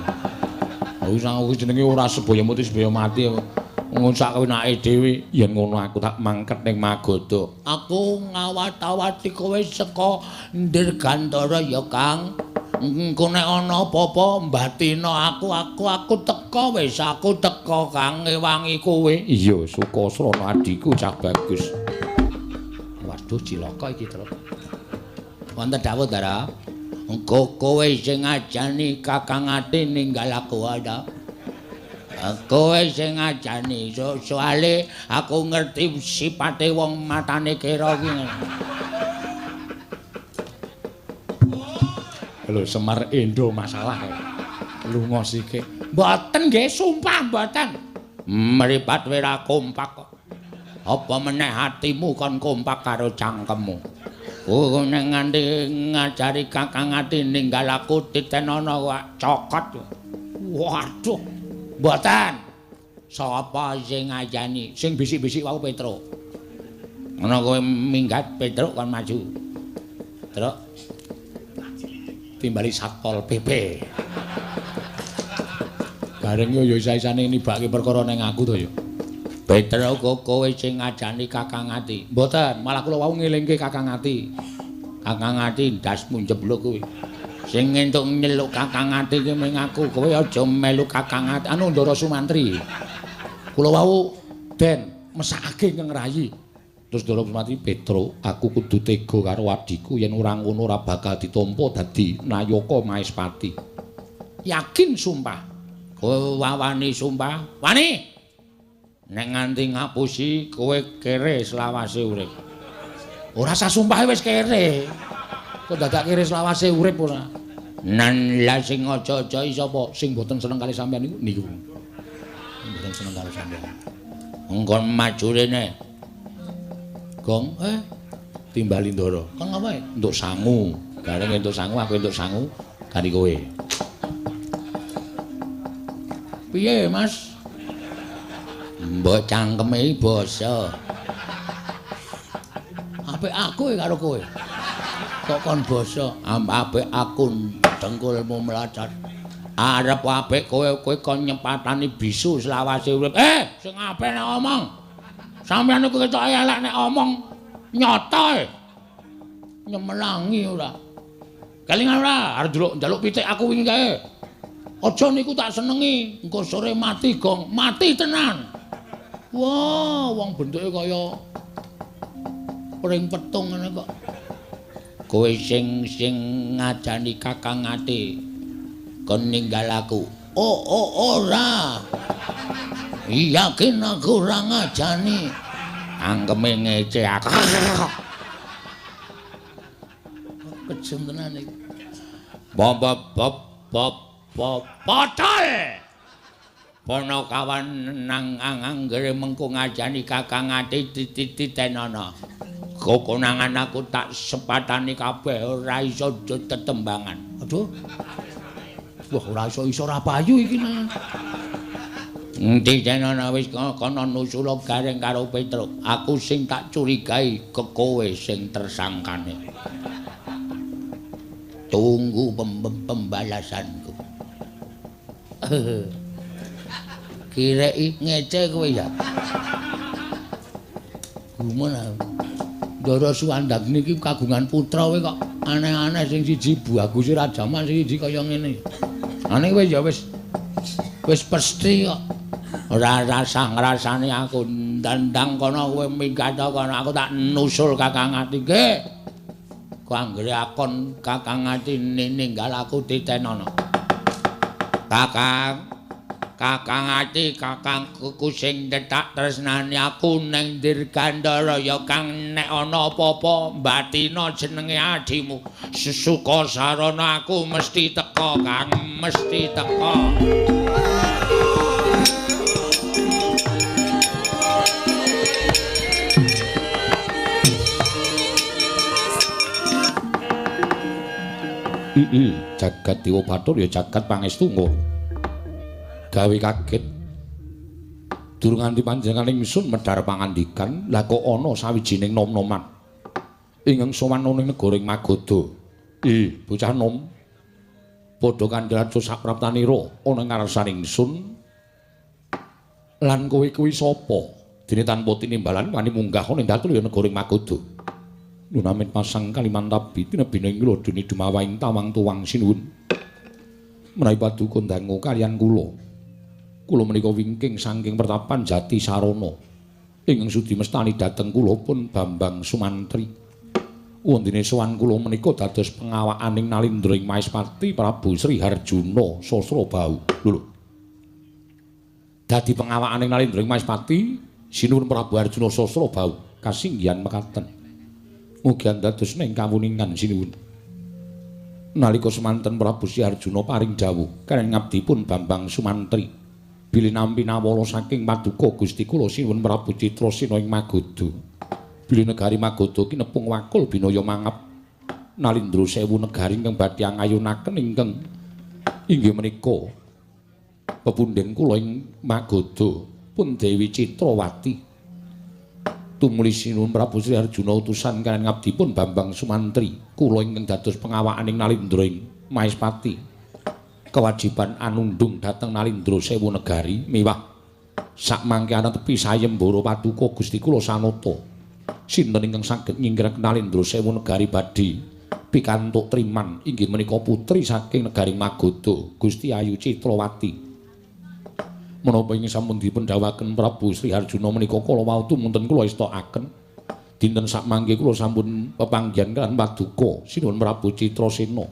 Aku jenenge ora sebaya mati sebaya mati. Sak wenake dhewe. Yen ngono aku tak mangket ning Magadha. Aku ngawat-awati kowe saka Dirgantara ya, Kang. Engko nek ana apa-apa mbatina aku teka wis, aku teka Kang ngewangi kowe. Iya, Sukasrana adhiku cah bagus. Waduh cilaka iki, Truk. Wonten dawuh, Ndara. Engko kowe sing ngajani Kakang Ati ninggal aku ada. Kowe sing ngajani, soale aku ngerti sipate wong matane kira ki. Lho Semar endo masalah. Lunga sithik. Mboten nggih, sumpah mboten. Mripat ora kompak kok. Apa meneh atimu kon kompak karo cangkemmu. Oh nek nganti ngajari Kakang Ati ninggal aku titenono kok cokot. Waduh. Mboten. Sapa sing ngajani? Sing bisik-bisik wau Petruk. Ngono kowe minggat Petruk kon maju. Truk. Timbali Satpol PP. Bareng yo ya isa-isane nibake perkara ning aku to ya. Petruk kowe sing ngajani Kakang Ati. Mboten, malah kula wau ngelingke Kakang Ati. Kakang Ati ndasmu njebluk kuwi. Sing entuk nyeluk Kakang Ati ki ming aku, kowe aja melu Kakang Ati. Anu Ndara Sumantri. Kula wau den mesakake ingkang rayi. Terus Ndara Sumantri, Petruk, aku kudu tega karo adhiku yen ora ngono ora bakal ditampa dadi nayaka Maespati. Yakin sumpah. Kowe wawani sumpah? Wani. Nek nganti ngapusi kowe kere selawase urip. Ora sah sumpahe wis kere. Kok dadak kere selawase urip ora? Nan lah sing aja-aja sapa sing mboten seneng kali sampean niku niku. Mboten seneng karo sampean. Engko maju rene. Gong, timbali Ndara. Kon ngapa? Entuk sangu. Bareng entuk sangu aku entuk sangu kari kowe. Piye, Mas? Mbok cangkeme basa. Apik aku karo kowe. Kok kon basa? Apik aku dengkulmu mlocot. Arep apik kowe, kowe kon nyepatani bisu selawase urip. Sing apik nek omong. Sampeyan niku ketoke elek nek omong nyata. Nyemelangi ora. Kelingan ora? Arep njaluk pitik aku wingi kae. Aja niku tak senengi, engko sore mati gong, mati tenan. Wah, wong bentuke kaya pring petung ngene kok. Kowe sing ngajani Kakang Ati kon ninggal aku. Oh, ora. Yakin aku ora ngajani. Angkeme ngece aku. Kejem tenan iki. Bob bob bob bob potol. Ponokawan nang anggere mengko ngajani Kakang Ati titenono. Kokonangan aku tak sepatani kabeh ora iso tetembangan. Aduh. Wah, ora iso ora payu iki nang. Titenono wis kono nusula gareng karo Petruk. Aku sing tak curigai ke kowe sing tersangkane. Tunggu pembalasanku. Kireki ngece kowe ya. Gumun aku. Ndara Suwandagni iki kagungan putra kowe kok aneh-aneh sing siji bagus Rajaman sing siji kaya ngene. Aneh kowe ya wis pasti kok. Ora rasah ngrasani aku ndandang kono kowe minggat kono aku tak nusul Kakang Ati nggih. Kok anggere akon Kakang Ati ninggal aku titenono. Kakang Ati, kakangku sing tak tresnani aku ning Dirgantara ya Kang, nek ana apa-apa mbatina jenenge adimu. Sesuka sarana aku mesti teka Kang, mesti teka. Jagat Dewa Bathara ya jagat pangestu ngono. Gawe kaget. Durung nganti panjenengan ingsun medhar pangandikan, lah kok ana sawijining nom-noman ingkang sowan ning negara ing Magadha. Ih, bocah nom. Padha kandhane sapraptanira ana ngarsan ingsun. Lan kowe kuwi sapa? Dene tanpa tinimbalan wani munggah ana ing datul ya negara Magadha. Nunamin pasang Kalimantabi tinebina ing lodene dumawaing tawang tuwang sinuwun. Menawi paduka ndangu kaliyan kula. Kula menika wingking saking pertapan Jati Sarana. Ingkang sudi mestani dhateng kula pun Bambang Sumantri. Wondene sowan kula menika dados pengawakaning Nalindra ing Maespati Prabu Sri Harjuna Sasrabahu. Lho. Dadi pengawakaning Nalindra ing Maespati sinuwun Prabu Arjuna Sasrabahu kasinggihan mekaten. Mugi dados ing kawuningan sinuwun. Nalika semanten Prabu Sri Arjuna paring dawuh kaliyan ngabdipun Bambang Sumantri bilih nampi nawala saking paduka Gusti kula sinuwun Prabu Citrasena ing Magadha. Bilih negari Magadha kinepung wakul binaya mangap Nalindra sewu negari ingkang badhe angayunaken ingkang inggih menika pepundhen kula ing Magadha pun Dewi Citrawati. Tumuli sinuwun Prabu Sri Arjuna utusan kaliyan ngabdipun Bambang Sumantri kula ingkang dados pengawakaning Nalindra ing Maespati. Kewajiban anundung dhateng Nalindra sewu negari miwah sakmangke anetepi sayembara paduka Gusti kula sanata. Sinten ingkang saged nyingkiraken Nalindra sewu negari badhe pikantuk triman inggih menika putri saking negari Magadha Gusti Ayu Citrawati. Menapa ingkang sampun dipun dawuhaken Prabu Sri Arjuna menika kala wau tumunten kula estokaken. Dinten sakmangke kula sampun pepanggihan kaliyan paduka sinuwun Prabu Citrasena.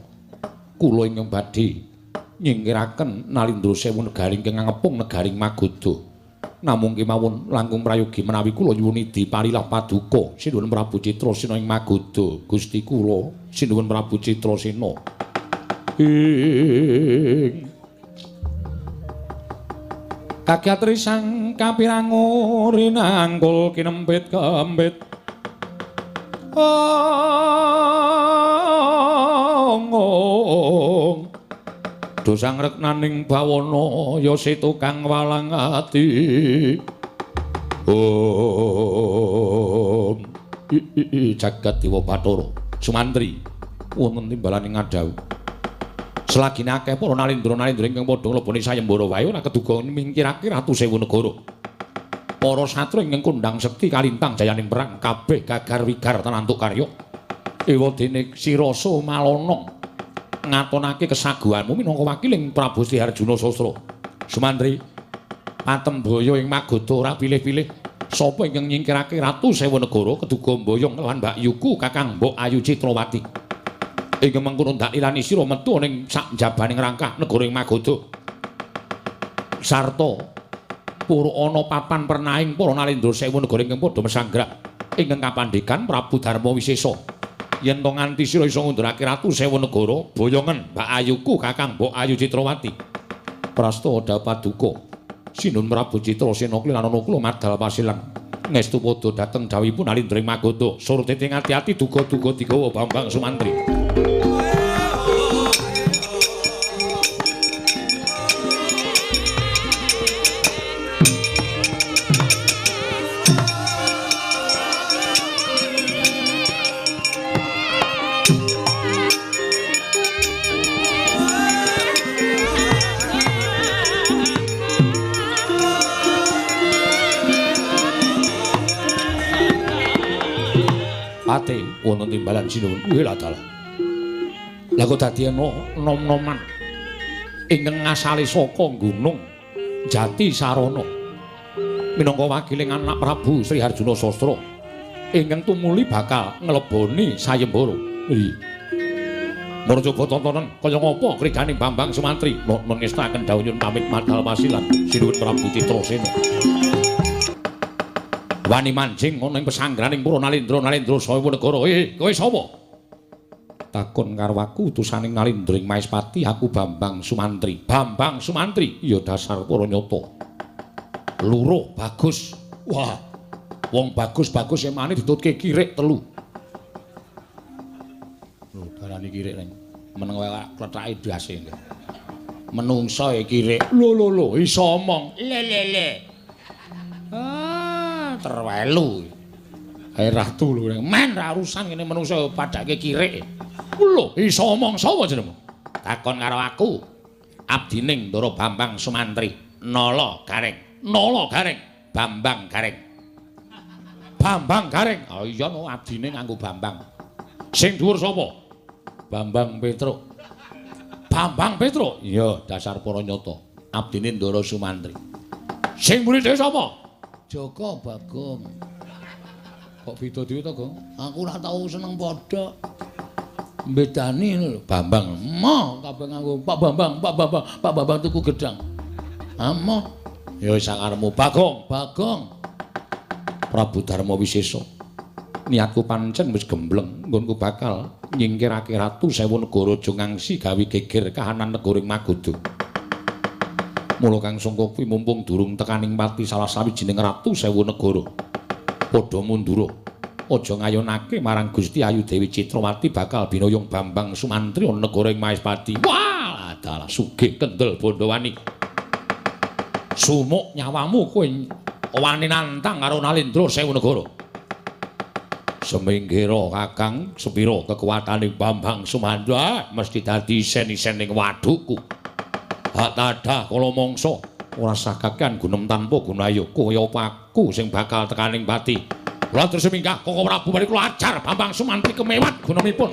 Kula ingkang badhe nyingkiraken Nalindra sewu negari ingkang ngepung negari Magadha. Namung kemawon langkung prayogi menawi kula nyuwun diparilah paduka sinuwun Prabu Citrasena ing Magadha. Gusti kula sinuwun Prabu Citrasena. Ing kakyatri sang kapirangu rinangkul kinempit kempit. Ong dosang reknaning bawana ya si tukang walang ati. Om jagat dewa Bathara Sumantri wonten timbalaning ngadhawuh. Selagine akeh para nalindra-nalindra ingkang padha ngleboni sayembara wae ora keduga mingkirake ratu sewu negara. Para satru ingkang kondhang sekti kalintang jayaning perang kabeh gagar wigar tenantuk karya. Ewadene Sirasa Malana ngatonake kesaguhanmu minangka wakiling Prabu Sri Arjuna Sasra. Sumantri patembaya ing Magadha ora pilih-pilih sapa ingkang nyingkirake ratu sewu negara keduga mboyong lawan Mbakyuku Kakang Mbok Ayu Citrawati. Ingkang mengkono ndakilani sira metu ning sak njabaning rangkah negara ing Magadha. Sarta pura ana papan pernaing para nalindra sewu negara ingkang padha mesanggrak ingkang kapandekan Prabu Darma Wisesa. Yen to nganti sira iso ngundurake ratu sewu negara boyongen Mbak Ayuku Kakang Mbok Ayu Citrawati. Prasta paduka sinuwun Prabu Citrasena klinanana kula madal pasilang ngestu padha dhateng dhawuhipun Nalindra ing Magadha. Surtete ati-ati duga-duga digawa Bambang Sumantri. Ate wonten timbalan sinuwun kuwi lha dalah. Lah kok dadi ana nom-noman ingkang ngasale saka gunung Jati Sarana minangka wakiling anak Prabu Sri Harjuna Sastra ingkang tumuli bakal ngleboni sayembara. Iya. Mara coba tontonan kaya ngapa kridaning Bambang Sumantri. Nuwun ngestakaken dawuh nyuwun pamit madal pasilan sinuwun Prabu Citrasena. Wani manjing ana ing pesanggraning para nalindra nalindra sewu negara. Kowe sapa? Takon karo aku utusaning Nalindra ing Maespati, aku Bambang Sumantri. Bambang Sumantri? Ya dasar para nyata. Loro bagus. Wah. Wong bagus-bagus emane ditutke kirik telu. Lho, darani kirik ning meneng wae klethake ndase. Menungso e kirik. Lho lho lho, iso omong. Le le le. Ah, terwelu. Ae ratu lho, men ra urusan ngene menungso padake kirik. Lho, iso omong sapa jenengmu? Takon karo aku. Abdining Ndara Bambang Sumantri, Nala Gareng. Nala Gareng, Bambang Gareng. Bambang Gareng. Ah iya no abdine nganggo Bambang. Sing dhuwur sapa? Bambang Petruk. Bambang Petruk. Iya, dasar para nyata. Abdine Ndara Sumantri. Sing mburi dhewe sapa? Jaka Bagong. Kok beda dhewe to, Gong? Aku ora tau seneng padha. Mbedani ngono lho, Bambang. Moh kabeh nganggo Pak Bambang, Pak Bambang, Pak Bambang tuku gedang. Amoh. Ya wis sakarepmu Bagong, Bagong. Prabu Darma Wisesa. Niatku pancen wis gembleng, nggonku bakal nyingkirake Ratu Sewu Negara aja ngangsi gawe geger kahanan negara ing Magadha. Mula Kang Sangka kuwi mumpung durung tekaning pati salah sawijining Ratu Sewu Negara. Padha mundura. Aja ngayonake marang Gusti Ayu Dewi Citrawati bakal binuyung Bambang Sumantri ana negara ing Maespati. Wah, dalah sugih kendel Bandawani. Sumuk nyawamu kowe wani nantang karo Nalendra Sewu Negara. Seminggira Kakang, sepira kekuatane Bambang Sumantri mesti dadi isen-isen ing wadukku. Hak tadah kala mangsa ora sah kakean gunem tanpa gunaya kaya aku sing bakal tekaning pati. Kula terus minggah Koko Prabu bari kula ajar Bambang Sumantri kemewat gunemipun.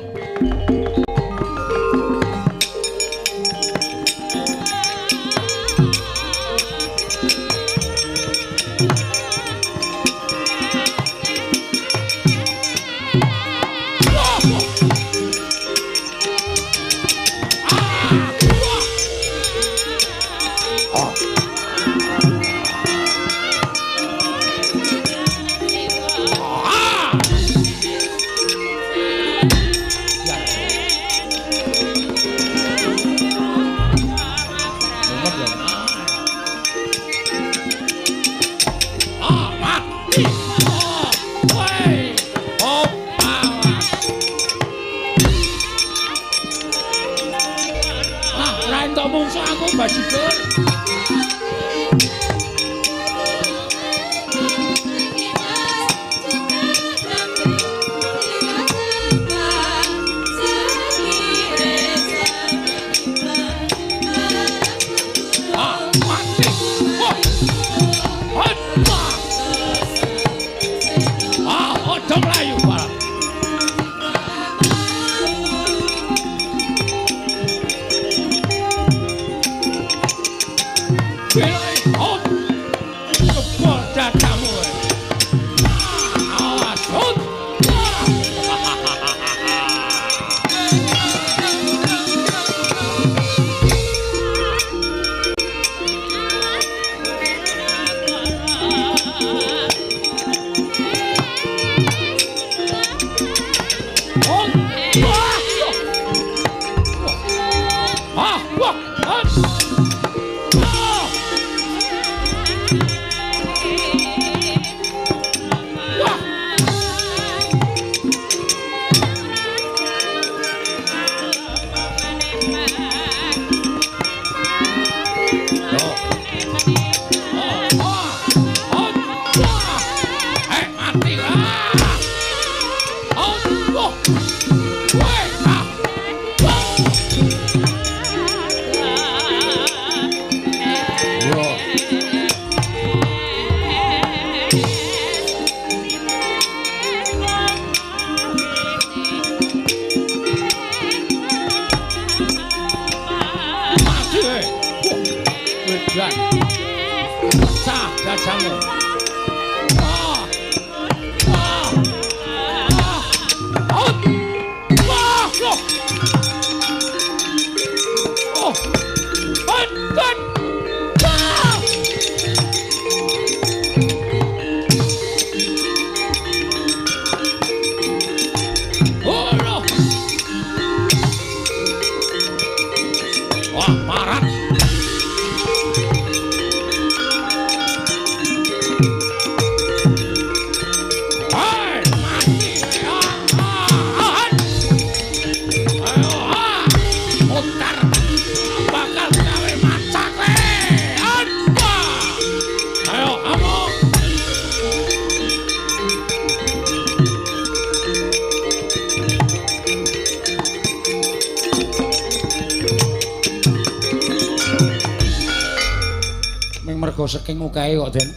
Merga saking okehe kok, Den.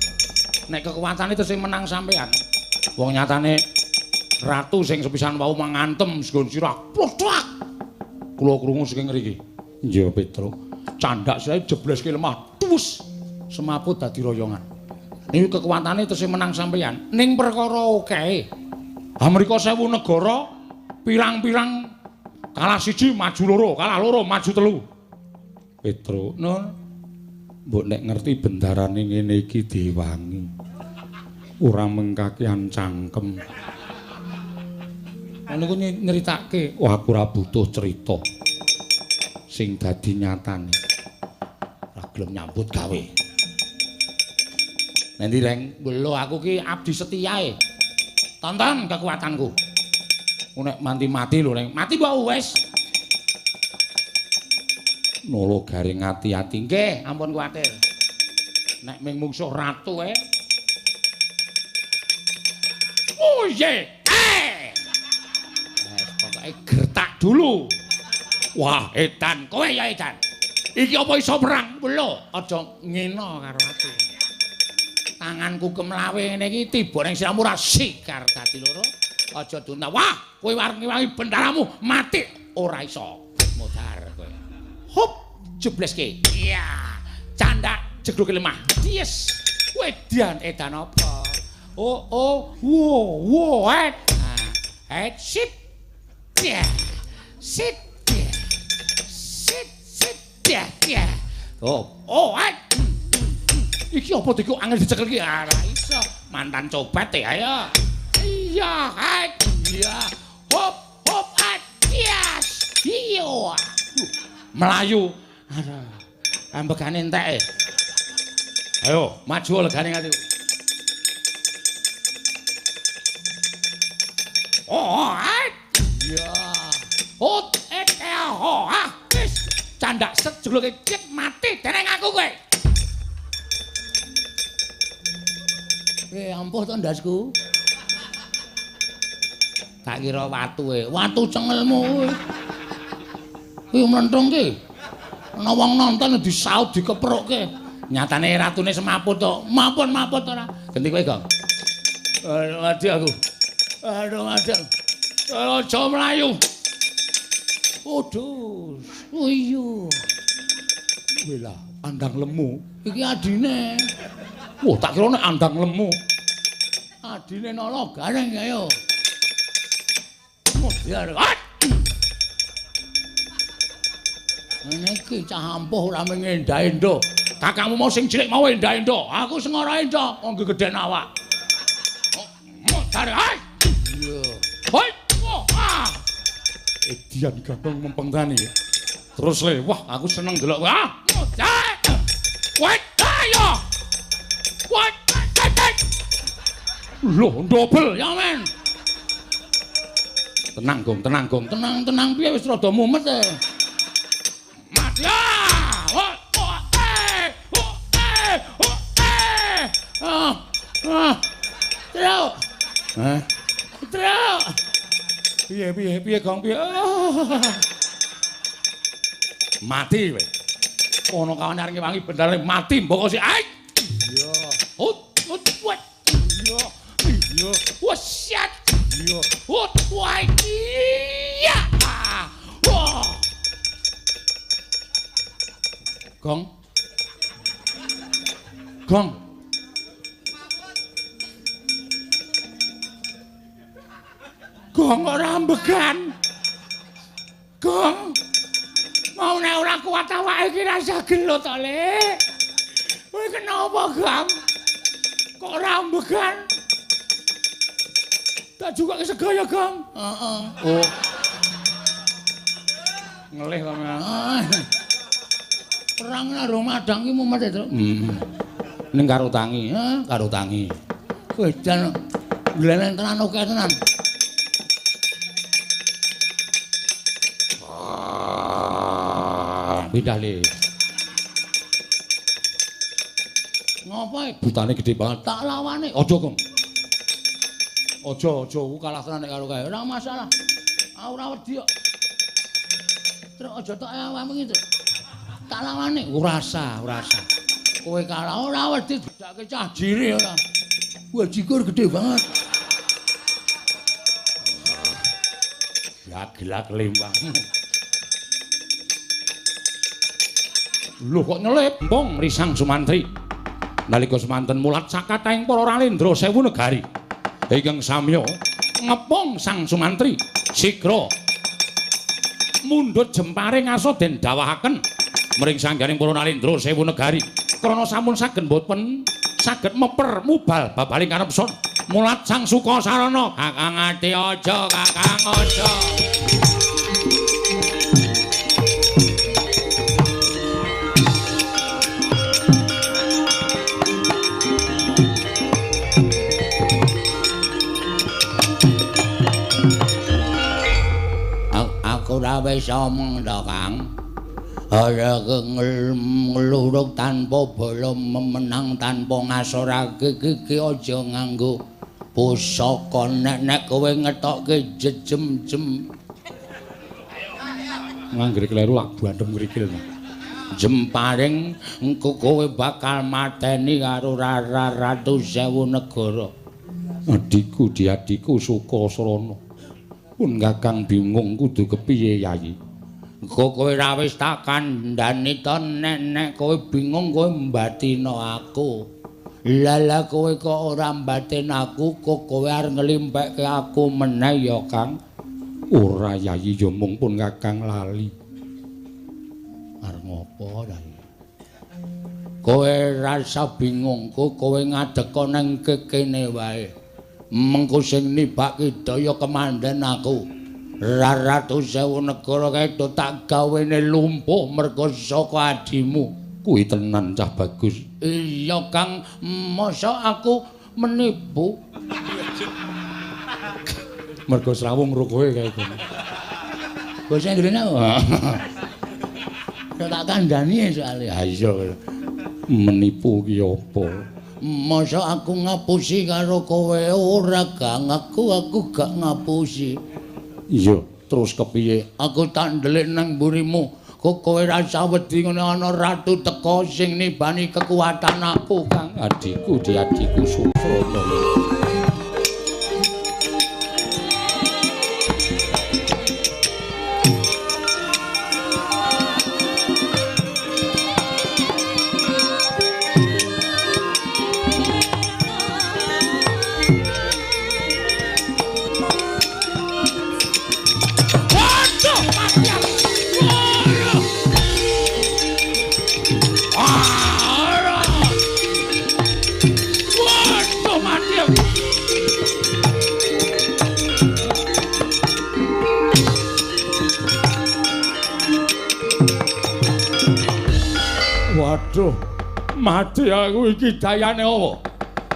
Nek kekuatane terus sing menang sampean. Wong nyatane ratu sing sepisan wau mangantem sgon sirah. Plothak. Kula krungu saking ngriki. Iya, Petro. Candhak sirahe jebleske lemah. Tuwus. Semaput dadi royongan. Niku kekuatane terus sing menang sampean. Ning perkara okehe. Amerika 1000 negara pirang-pirang kalah siji maju loro, kalah loro maju telu. Petro, nun. Mbok nek ngerti bendarane ngene iki diwangi. Ora mengkakean cangkem. Ngono ku nyeritake, wah aku ora butuh cerita. Sing dadi nyatane. Ora gelem nyambut gawe. Nanti Reng, lho aku ki abdi setiae. Tonton kekuatanku. Nek mati-mati lho Reng, mati mbok wis. Nolo garing ati-ati nggih, ampun kuwatir. Nek ming mungsuh ratu e. Oh ye. Eh. Wis pokoke gertak dulu. Wah, edan kowe ya edan. Iki apa iso perang? Lho, aja ngene karo aku. Tanganku kemlawe ngene iki tiba ning siramu ora sikar dadi loro. Aja dunta. Wah, kowe warngi-wangi bendaramu mati ora iso. Modar kowe. Hop, jebleske. Iya. Candak jegloke lemah. Yes. Kowe edan edan apa? Oh, oh, wo, wo, et. Et sip. Ya. Sip. Sip, sip. Ya, ya. Oh, oh, et. Iki apa iki angel dicekel iki? Ora iso. Mantan cobat ya, ayo. Iya, et. Iya. Hop, hop, et. Yes. Iya. Melayu. Aduh. Ambegane entek. Ayo, maju legane ngati. Oh, et. Iya. Hot et oh, ah. Wis candak set jegloke cek mati dereng aku kowe. Ampuh to ndasku. Tak kira watu e. Watu cengelmu kuwi. Kuwi mlenthung ki. Ana wong nonton disaut dikeprukke. Nyatane ratune semaput to. Mapun-maput ora. Genti kowe, Gong. Aduh, mati aku. Aduh, mati. Aja mlayu. Waduh. Oh iya. Wela, andang lemu. Iki adine. Wah, tak kira nek andang lemu. Adine nala gareng ayo. Modar. Ngene iki cah ampuh ora mung endah-endah. Kakangmu mau sing cilik mau endah-endah. Aku sing ora endah, wong gegeden awak. Modar. Iya. Hoi. Ah. Edian gagong mempengtani. Terus le, wah aku seneng delok kowe. Ah. Modar. Wah, ayo. Wah, loh, dobel ya men. Tenang Gong, tenang Gong, tenang tenang piye wis rada mumet e. Mati. Oh, oh, eh, oh, eh, oh, eh. Ah, ah. Truk. Hah? Truk. Piye piye piye Gong piye. Mati kowe. Ono kawan arep ngewangi bendare mati mbok sik. Ai. Iya. Hut, hut, wet. Iya. Iya. Wah, siat. Iya. Hut, wah, iya. Wah. Gong. Gong. Gong ora ambegan. Gong. Mau nek ora kuat awake iki rasa gelut to, Le. Kowe kenapa, Gong? Kok ora ambegan? Tak juga kesegaya, Gong. Heeh. Oh. Ngelih to, Mas. Perang karo madang ki mumet to. Heeh. Ning karo tangi, ha, karo tangi. Kowe jan gleleng tenan oke tenan. Pindah le. Ngopo e? Butane gedhe banget. Tak lawane. Aja, Gong. Aja, aja, aku kalah tenan nek karo kae. Ora masalah. Aku ora wedi kok. Truk aja tok awakmu iki, Truk. Tak lawane. Ora usah, ora usah. Kowe kalah ora wedi didake cah jire ora. Wah, jikur gede banget. Ya gelak lembang. Lho kok nyelip empung Risang Sumantri. Nalika semanten mulat sakathahing para ralendra sewu negari ingkang samya ngepung Sang Sumantri sigra mundhut jempare ngaso den dawahaken mring sangganing para nalendra sewu negari krana sampun saged boten saged meper mubal babaling kanepson mulat Sang Sukasarana. Kakang ati aja, Kakang aja. Aku ora wis omong to, Kang. Ora ngluruk tanpa bala memenang tanpa ngasorake iki aja nganggo pusaka nek kowe ngetokke jejem-jem. Nganggere kleru lak bandem ngrikil. Jemparing engko kowe bakal mateni karo ratu sewu negara. Adhiku diadhiku Sukasarana. Pun Kakang bingung kudu kepiye Yayi. Engko kowe ra wis tak kandhani to nek kowe bingung kowe mbatino aku. Lah kowe kok ora mbatin aku, kok kowe arep nglimpekke aku meneh ya, Kang? Ora Yayi ya mung pun Kakang lali. Arep ngopo Yayi? Kowe rasa bingung, kowe ngadeka nang kene wae. Mengko sing nibake daya kemandhen aku. Ratu sewu negara kae tak gawene lumpuh mergo saka adimu. Kuwi tenan cah bagus. Iya Kang, mosok aku menipu. Mergo srawung ro kowe kae kono. Basa Inggris aku. Tak kandhani soalé. Ha iya. Menipu ki apa? Mosok aku ngapusi karo kowe ora Kang, aku gak ngapusi. Iya, terus kepiye? Aku tak ndelik nang mburimu. Kok kowe rasa wedi ngono ana ratu teka sing nibani kekuatan aku, Kang. Adhiku, diadhiku Susrana. Waduh, mati aku iki dayane apa?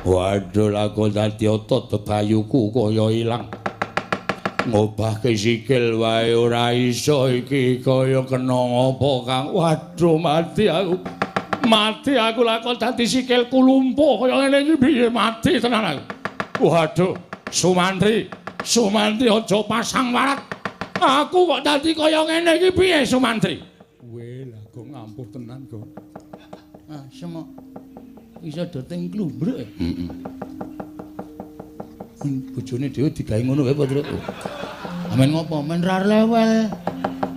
Waduh, lah kok dadi otot bebayuku kaya ilang. Ngobahke sikil wae ora iso iki kaya kena ngopo, Kang. Waduh, mati aku. Mati aku lah kok dadi sikilku lumpuh kaya ngene iki piye mati tenan aku. Waduh, Sumantri, Sumantri aja pasang warat. Aku kok dadi kaya ngene iki piye Sumantri? Weh, lah kok ngampuh tenan kok. Ah, semok iso doteng klumbruk. Heeh. Bojone dhewe digawe ngono wae apa, Truk? Amen ngopo? Men ra rewel.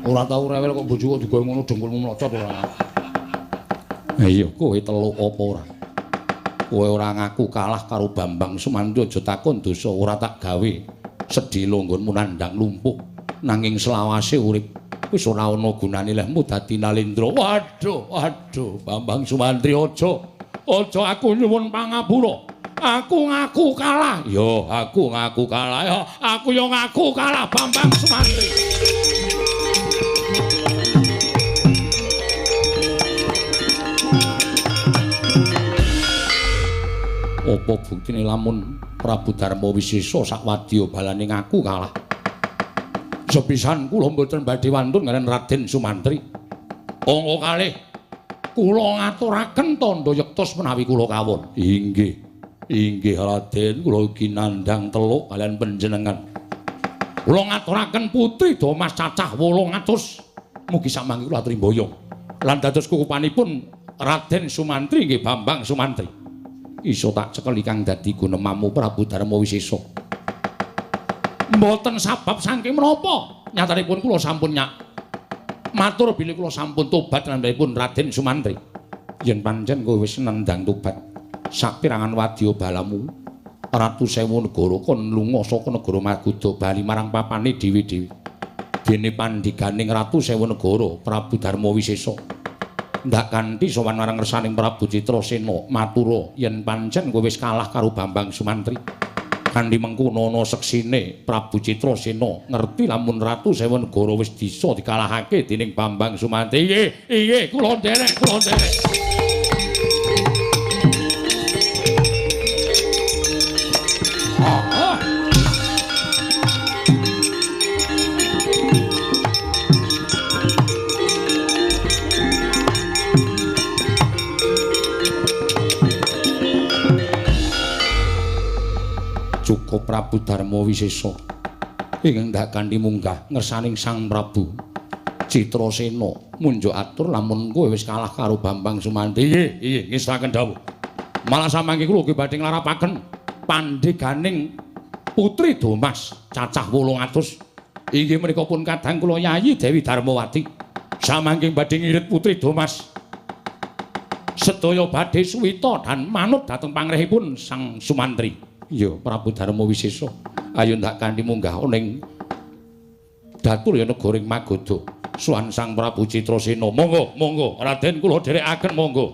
Ora tau rewel kok bojo kok digawe ngono dengkulmu mlocot ora. Iya, kowe teluk apa ora? Kowe ora ngaku kalah karo Bambang Sumantri aja takon dosa ora tak gawe. Sedhela nggonmu nandhang lumpuh nanging selawase urip wis ora ana gunane lehmu dadi nalendra. Waduh, waduh, Bambang Sumantri aja. Aja aku nyuwun pangapura. Aku ngaku kalah. Yo, aku ngaku kalah. Yo, aku yo ngaku kalah Bambang Sumantri. Apa buktine lamun Prabu Darma Wisesa sak wadya balane ngaku kalah? Sepisan kula mboten badhe wantun kaliyan Raden Sumantri. Angka kalih kula ngaturaken tandha yektos menawi kula kawon. Inggih. Inggih Raden, kula ugi nandhang teluk kaliyan panjenengan. Kula ngaturaken putri Domas cacah 800. Mugi samangke kula aturi mboyong. Lan dados kukupanipun Raden Sumantri nggih Bambang Sumantri. Iso tak cekeli kang dadi gunemamu Prabu Darma Wisesa. Mboten sabab saking menapa nyatanipun kula sampun nyak matur bilih kula sampun tobat landhepun Raden Sumantri. Yen pancen kowe wis nendang tobat sapirangan wadya balamu Ratu Sewu Negara kon lunga saka negara Magadha bali marang papane dhewe-dhewe. Dene pandhiganing Ratu Sewu Negara Prabu Darma Wisesa ndak kanthi sowan marang ngersaning Prabu Citrasena matura yen pancen kowe wis kalah karo Bambang Sumantri. Kanthi mengkono ana seksine Prabu Citrasena ngerti lamun Ratu Sewu Negara wis bisa dikalahake dening Bambang Sumantri. Inggih, inggih kula nderek, kula nderek. Cukup Prabu Darma Wisesa ingkang ndak kanthi munggah ngersaning Sang Prabu Citrasena munjuk atur lamun kowe wis kalah karo Bambang Sumantri. Inggih, inggih ngestakaken dawuh. Malah samangke kula ugi badhe nglarapaken pandheganing Putri Domas cacah 800. Inggih menika pun kadang kula Yayi Dewi Darmawati. Samangke badhe ngirit Putri Domas sedaya badhe suwita dan manut dhateng pangrehipun Sang Sumantri. Iya, Prabu Darma Wisesa. Ayo ndak kanthi munggah ning Daturya negara ing Magadha. Suwan Sang Prabu Citrasena. Monggo, monggo Raden kula dherekaken monggo.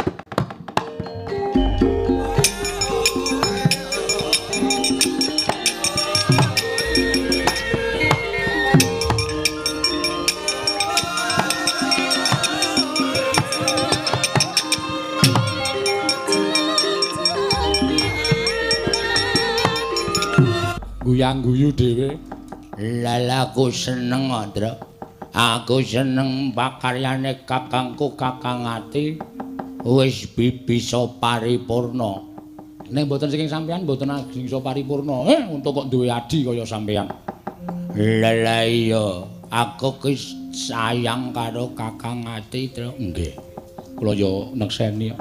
Guyang guyu dhewe. Lha aku seneng, Andra. Aku seneng pakaryane kakangku Kakang Ati wis bisa paripurna. Nek mboten saking sampean mboten ajeng iso paripurna. Untung kok duwe adi kaya sampean. Lha iya, aku ki sayang karo Kakang Ati, Tru. Nggih. Kula yo nekseni.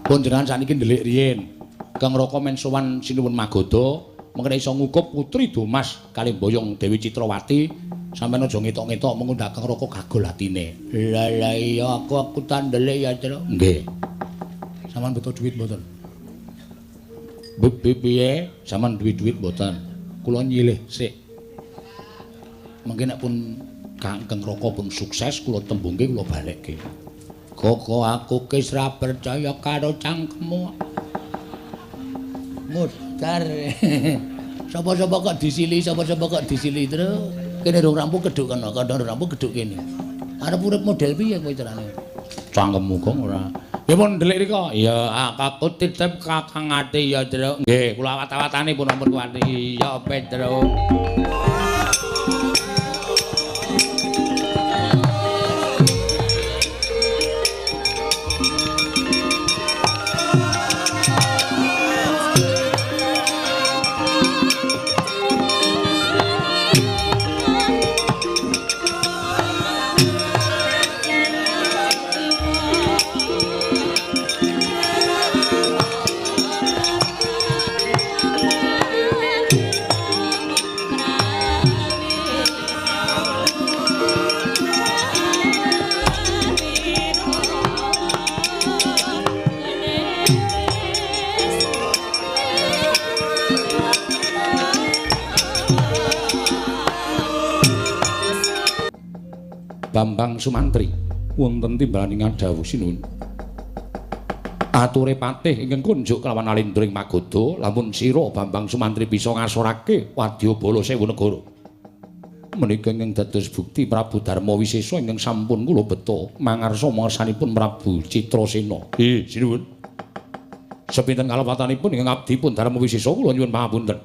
Pun jenengan sakniki ndelik riyin. Kang Raka men sowan Sinuwun Magadha. Mengkene iso ngukup Putri Domas kalih boyong Dewi Citrawati, sampeyan aja ngetok-ngetok mengko ndak Kang Raka gagol atine. Lah lah iya aku tandelik ya, Tru. Nggih. Sampeyan butuh duit mboten? Piye? Sampeyan duit-duit mboten? Kula nyilih sik. Mengke nek pun Kang Raka pun sukses kula tembungke kula balekke. Kok aku ki ora percaya karo cangkemmu. Mudar. Sapa-sapa kok disili, sapa-sapa kok disili, Tru. Kene rong rampung keduk kono, kono rong rampung keduk kene. Arep urip model piye kowe carane? Cangkemmu kok ora. Ya pun ndelik rika. Ya aku titip Kakang Ati ya, Tru. Nggih, kula awat-awatane pun ampun kuwati. Iya, Petro. Bambang Sumantri wonten timbalaning dawuh sinuwun. Ature patih ingkang kunjuk kelawan alindra ing Magadha lamun sira Bambang Sumantri bisa ngasorake wadyabala sewu negara. Menika ingkang dados bukti Prabu Darma Wisesa ingkang sampun kula beta mangarsa mangersanipun Prabu Citrasena. Sinuwun. Sepinten kalepatanipun ingkang abdi pun Darma Wisesa kula nyuwun pangapunten.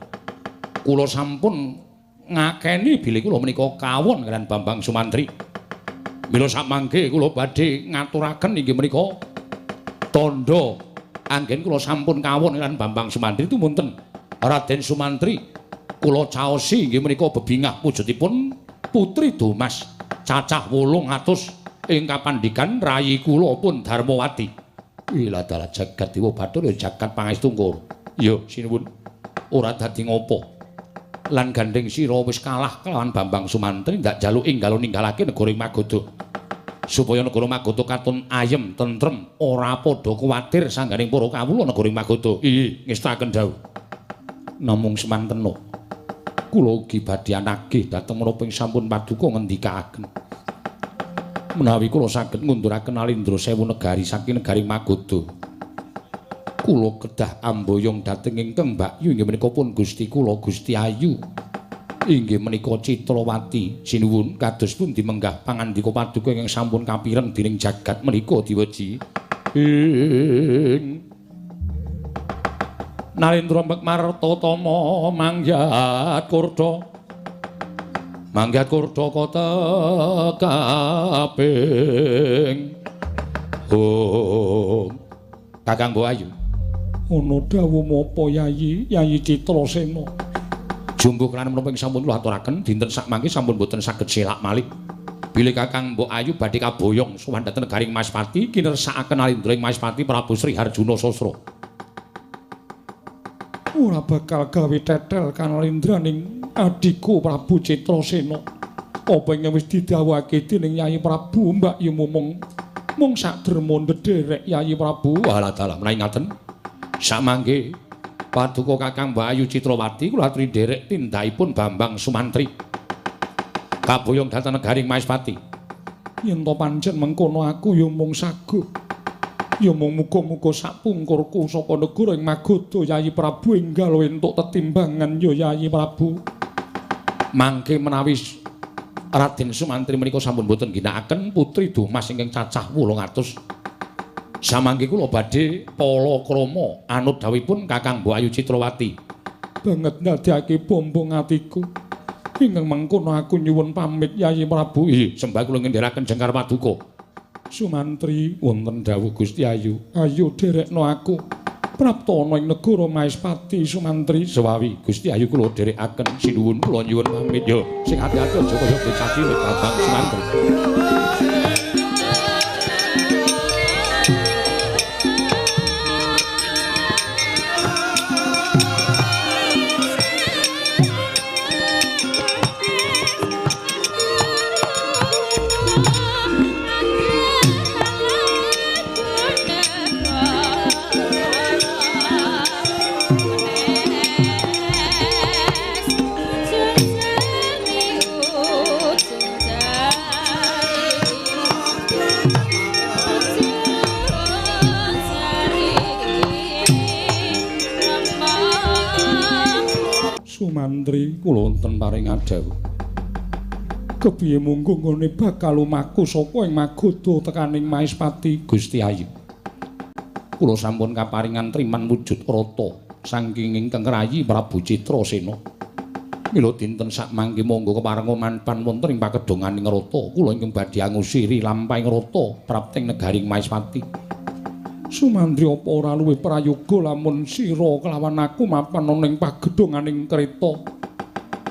Kula sampun ngakeni bilih kula menika kawon kaliyan Bambang Sumantri. Mila samangke kula badhe ngaturaken inggih menika tandha anggen kula sampun kawon kaliyan Bambang Sumantri tumunten Raden Sumantri kula caosi inggih menika bebingah wujudipun Putri Domas cacah 800 Ing kapandikan rayi kula pun Darmawati. Ila dalah jagat dewa Bathara jagat pangestungkur. Ya sinuwun. Ora dadi ngopo. Lan gandeng sira wis kalah kelawan Bambang Sumantri ndak njaluk enggal ninggalake negara Magadha. Supaya negara Magadha katon ayem tentrem, ora padha kuwatir sangganing para kawula negara Magadha. Iya, ngestaken dawuh. Namung semantena kula ugi badhe anagih dhateng menapa ing sampun paduka ngendikaaken. Menawi kula saged ngunduraken Alindra sewu negari saking negari Magadha, kula kedah amboyong dhateng ingkang mbakyu inggih menika pun Gusti kula Gusti Ayu. Inggih menika Citrawati. Sinuwun kados pundi menggah pangandika paduka ingkang sampun kapireng dening jagat menika diweji. Ing Nalendra Mekmartatama manggyat kurda. Manggyat kurda kota kaping. Oh. Kakang Mbok Ayu. Ana dawuh menapa Yayi, Yayi Citrasena? Jumbuh lan menapa ing sampun kula aturaken dinten sakmangke sampun boten saged selak malih. Bilih Kakang Mbok Ayu badhe kaboyong sowan dhateng negaring Maespati kinersakaken Alindra ing Maespati Prabu Sri Harjuna Sasra. Ora bakal gawe tetel kanalindraning adhiku Prabu Citrasena. Apa ing wis didhawuhake dening Yayi Prabu Mbak Yu mung mung sak derma ndederek Yayi Prabu. Alah dalah menawi ngaten. Samangke paduka Kakang Mbak Ayu Citrawati kula aturi nderek tindakipun Bambang Sumantri. Kaboyong dhateng negaring Maespati. Yen to pancen mengkono aku ya mung saguh. Ya mung muga-muga sapungkurku saka negara ing Magadha Yayi Prabu enggal entuk tetimbangan ya Yayi Prabu. Mangke menawi Raden Sumantri menika sampun boten ginakaken putri Dumas ingkang cacah 800. Samangke kula badhe palakrama anut dawuhipun Kakang Mbok Ayu Citrawati. Banget ndadekake bombong atiku. Ingkang mengkono aku nyuwun pamit Yayi Prabu. Ih, sembah kula ngendheraken jengkar paduka. Sumantri wonten dawuh Gusti Ayu, ayo derekno aku prapta ana ing negara Maespati. Sumantri sewawi Gusti Ayu kula dherekaken sinuwun kula nyuwun pamit yo. Sing ati-ati aja kaya bocah cilik Bambang Sumantri. Sumantri kula wonten paring adhawuh. Kepiye munggo nggone bakal lumaku saka ing Magadha tekaning Maespati Gusti Ayu. Kula sampun kaparingan triman wujud rata saking ingkang rayi Prabu Citrasena. Mila dinten sakmangke monggo keparenga manpan wonten ing pakedhonganing rata kula ingkang badhe angusiri lampahing rata prapting negaring Maespati. Sumantri apa ora luwih prayoga lamun sira kelawan aku mapan ana ing pagedhonganing kreta.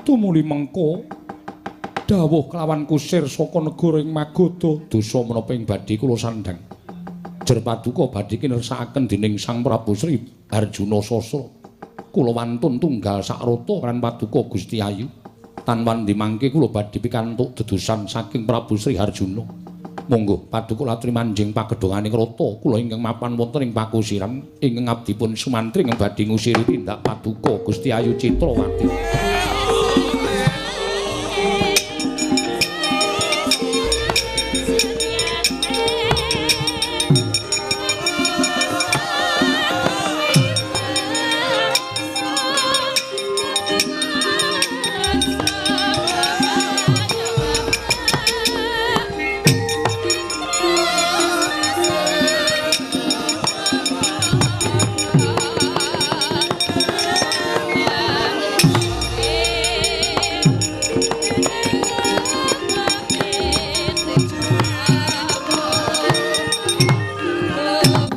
Tumuli mengko dawuh kelawan kusir saka negara ing Magadha. Dosa menapa ing badhe kula sandhang. Jer paduka badhe kinersakaken dening Sang Prabu Sri Harjuna Sasra. Kula wantun tunggal sakrata lan paduka Gusti Ayu. Tan wandi mangke kula badhe pikantuk dedusan saking Prabu Sri Harjuna. Monggo paduka latri manjing pagedhonganing rata kula ingkang mapan wonten ing pakusiran ingkang abdipun Sumantri ingkang badhe ngusiri tindak paduka Gusti Ayu Citrawati.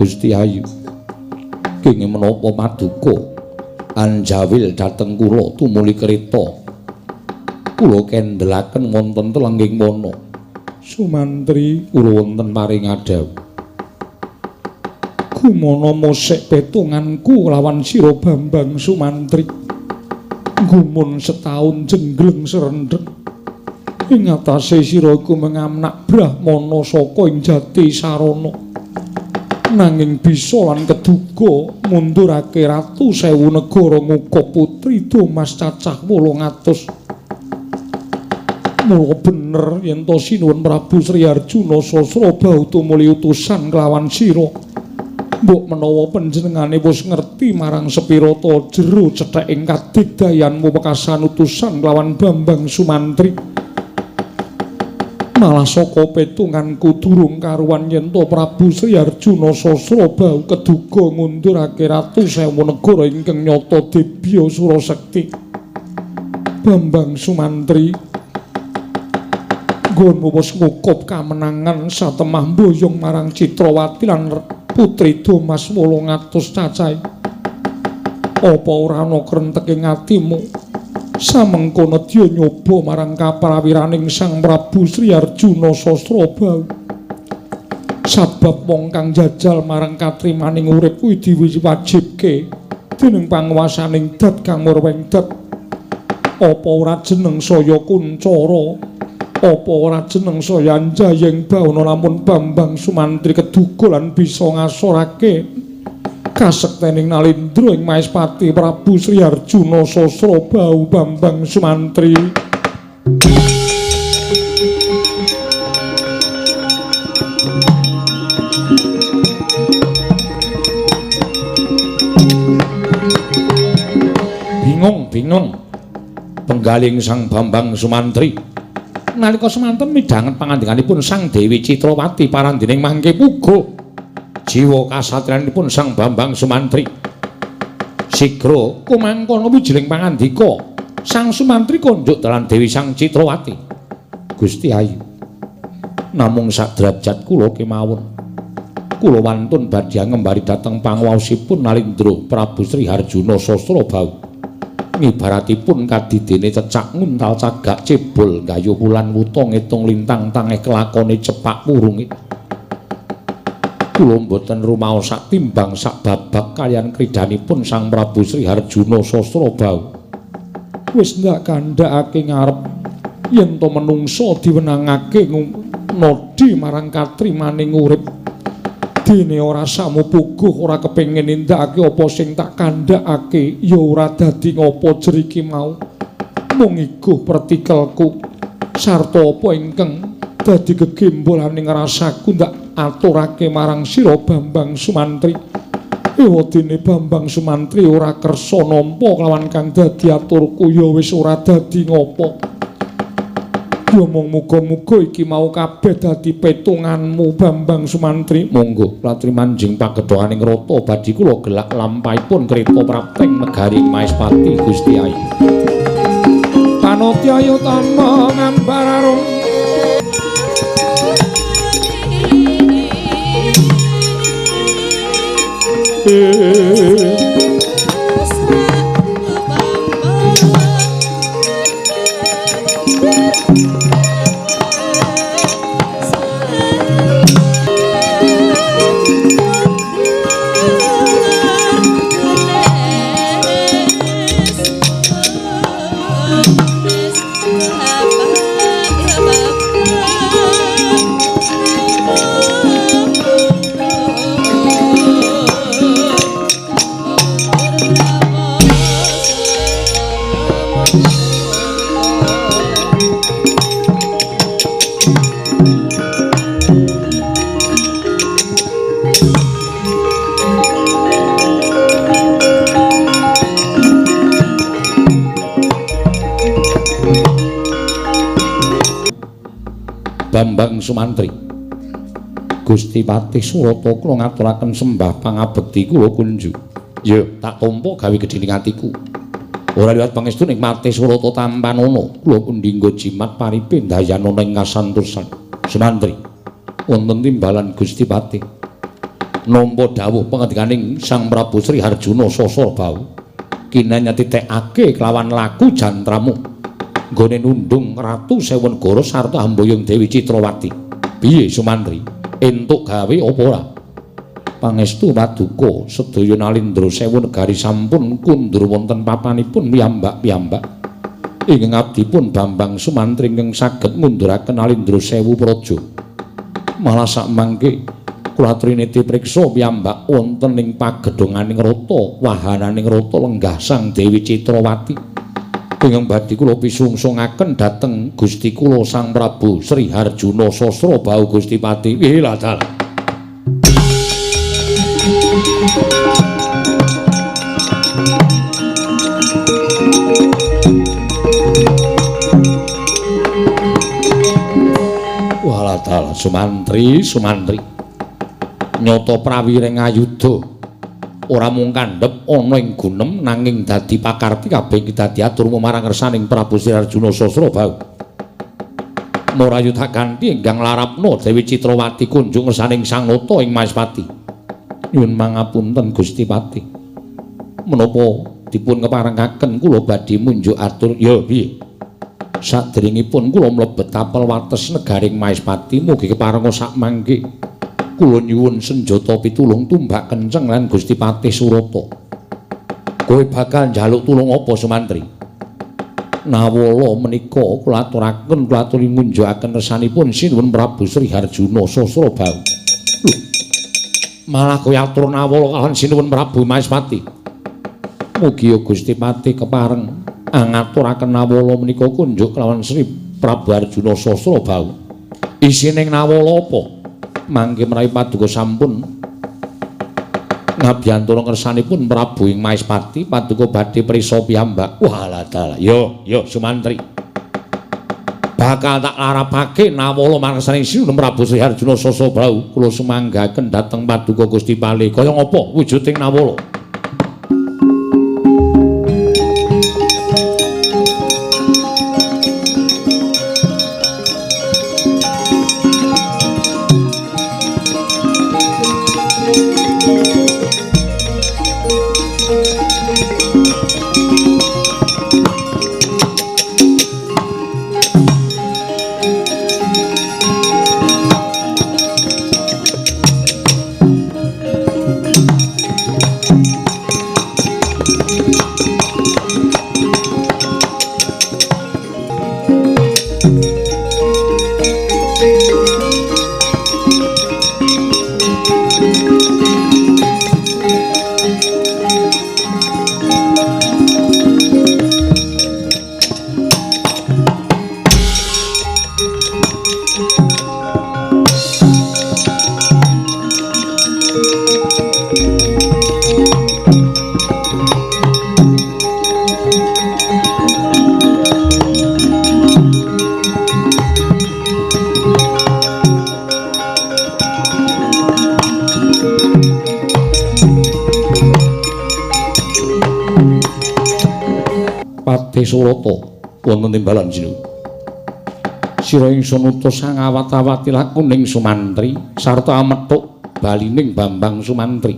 Gusti Ayu, kenging menapa paduka anjawil dhateng kula tumuli kreta. Kula kendelaken wonten telengging wana. Sumantri kula wonten paring adhawuh. Gumana mosek petunganku lawan sira Bambang Sumantri. Gumun setaun jenggleng serendhek. Ing atase sira iku mengamnak brahmana saka ing jati sarana. Nanging bisa lan keduga mundurake ratu sewu negara ngukup putri Domas cacah 800. Mula bener yen to sinuwun Prabu Sri Arjuna Sasrabahu tumuli utusan kelawan sira. Mbok menawa panjenengane wis ngerti marang sepira ta jero cetheking kadigdayanmu wekasan utusan kelawan Bambang Sumantri. Malah saka petunganku durung karuan yen to Prabu Sri Arjuna Sasrabahu keduga ngundurake ratu sewu negara ingkang nyata dibya Surasekti. Bambang Sumantri, nggonmu wis ngukup kamenangan satemah mboyong marang Citrawati lan putri Domas 800 cacahe. Apa ora ana krenteke atimu? Samengko nedya nyoba marang kaprawiraning Sang Prabu Sri Arjuna Sasrabahu. Sabab wong kang jajal marang katrimaning urip kuwi diwajibke dening panguwasaning dat kang murweng dat. Apa ora jeneng saya kuncara? Apa ora jeneng saya anjayeng bawana lamun Bambang Sumantri keduga lan bisa ngasorake kasektening Nalindra ing Maespati Prabu Sri Arjuna Sasrabahu Bambang Sumantri. Bingung-bingung penggaling Sang Bambang Sumantri nalika semanten midhanget pangandikanipun Sang Dewi Citrawati parandining mangke puguh jiwa kasatriyanipun Sang Bambang Sumantri. Sigra kumangkono wijiling pangandika Sang Sumantri kondhuk dalan Dewi Sang Citrawati. Gusti Ayu, namung sadrajat kula kemawon kula wantun badhe ngembari dhateng panguwaosipun Nalindra Prabu Sri Harjuna Sasrabahu. Ngibaratipun kadidene cecak nguntal cagak cebol gayuh wulan wuta ngitung lintang tangeh kelakone cepak purunge. Kula mboten rumaos sak timbang sak babak kaliyan kridhanipun Sang Prabu Sri Harjuna Sasrabahu. Wis ndak kandhakake ngarep yen to menungsa diwenangake nodhi marang katrimaning urip. Dene ora samupuguh ora kepengin nindakake apa sing tak kandhakake ya ora dadi ngopo jeriki mau. Mung iguh pertikelku sarta apa ingkang dadi gegembolaning rasaku ndak aturake marang sira Bambang Sumantri. Ewadene Bambang Sumantri ora kersa nampa kelawan kang dadi aturku ya wis ora dadi ngopo. Ya mung muga-muga iki mau kabeh dadi petunganmu Bambang Sumantri. Monggo latri manjing pagedhokaning rata badhe kula gelak lampahipun kreta prapteng negari Maespati Gusti Ayu. Panotya yutama ngambar arum. Bambang Sumantri, Gusti Patih Surata kula ngaturaken sembah pangabekti kula kunju. Ya, tak tampa gawe gedhening atiku. Ora liwat pangestu nikmate Surata tampanana, kula pundi nggo jimat paripe ndayanana ing kasantosan. Sumantri, wonten timbalan Gusti Patih. Nampa dawuh pangandikaning Sang Prabu Sri Harjuna Sasrabahu, kinanya titekake kelawan laku jantramu. Nggone nundung Ratu Sewengara sarta amboyong Dewi Citrawati. Piye Sumantri? Entuk gawe apa ora? Pangestu paduka sedaya Nalindra Sewu Negari sampun kundur wonten papanipun piyambak-piyambak. Ingkang abdipun Bambang Sumantri ingkang saged ngunduraken Nalindra Sewu Praja. Malah sakmangke kula aturi priksa piyambak wonten ing pagedhonganing rata, wahananing rata lenggah Sang Dewi Citrawati. Ingkang badhe kula pisungsungaken dhateng Gusti kula Sang Prabu Sri Harjuna Sasrabahu Gusti Pati. Wilah dalah. Walah dalah Sumantri, Sumantri. Nyata prawiring ayudha ora mung kandhep ana ing gunem nanging dadi pakarti kabeh iki dadi atur marang ngersaning Prabu Sri Arjuna Sasrabahu. Marayu tak ganti ingkang larapna Dewi Citrawati kunjung ngersaning Sang Nata ing Maespati. Nyuwun mangapunten Gusti Pati. Menapa dipun keparengaken kula badhe munjuk atur? Ya piye? Saderengipun kula mlebet tapel wates negaring Maespati mugi keparenga sakmangke kula nyuwun senjata pitulung tumbak kenceng lan Gusti Patih Surata. Kowe bakal njaluk tulung apa Sumantri? Nawala menika kula aturaken kula aturi ngunjukaken kersanipun Sinuwun Prabu Sri Harjuna Sasrabahu. Lho, malah kowe atur nawala kalawan Sinuwun Prabu Maespati. Mugi Gusti Patih kepareng angaturaken nawala menika kunjuk kelawan Sri Prabu Arjuna Sasrabahu. Isining nawala apa? Mangke menawi paduka sampun ngabiyantara ngersanipun Prabu ing Maespati, paduka badhe prisa piyambak. Walah dalah. Yo, yo Sumantri. Bakal tak larapake nawala marang Sinuwun Prabu Sri Harjuna Sasrabahu. Kula sumanggaken dhateng paduka Gusti Pali. Kaya ngapa wujuding nawala? Surata wonten timbalan sinuwun. Sira ingsun utus sangawat-awati lakuning Sumantri sarta amethuk balining Bambang Sumantri.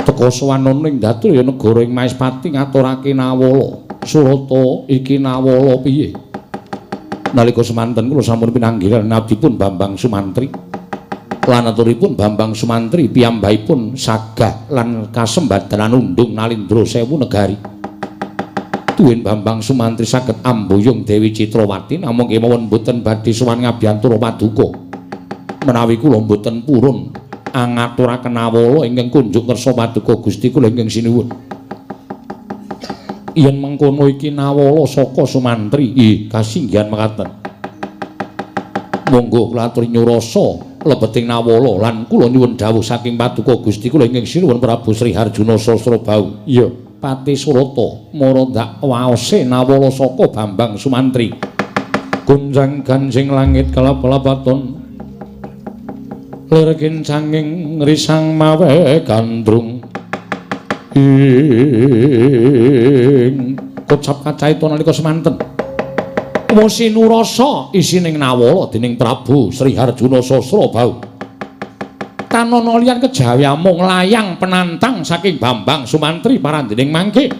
Teka sowan ing Daturya negara ing Maespati ngaturake nawala. Surata iki nawala piye? Nalika semanten kula sampun pinanggilan abdipun Bambang Sumantri. Lan aturipun Bambang Sumantri piyambakipun sagah lan kasembadanan undung Nalindra Sewu Negari. Tuwin Bambang Sumantri saged amboyong Dewi Citrawati namung kemawon mboten badhe sowan ngabiyantara paduka. Menawi kula mboten purun angaturaken nawala ingkang kunjuk kersa paduka Gusti kula ingkang sinuwun. Yen mengkono iki nawala saka Sumantri, ih kasinggihan mekaten. Monggo kula aturi nyurasa lebeting nawala lan kula nyuwun dawuh saking paduka Gusti kula ingkang sinuwun Prabu Sri Harjuna Sasrabahu. Iya. Pati Surata mara ndak waose nawala saka Bambang Sumantri. Gonjang ganjing langit kelap-lapaton lir kincanging risang mawe gandrung ing kocap kacaita nalika semanten. Wasinurasa isining nawala dening Prabu Sri Harjuna Sasrabahu. Tanana liyan kejawi amung layang penantang saking Bambang Sumantri parandening mangke.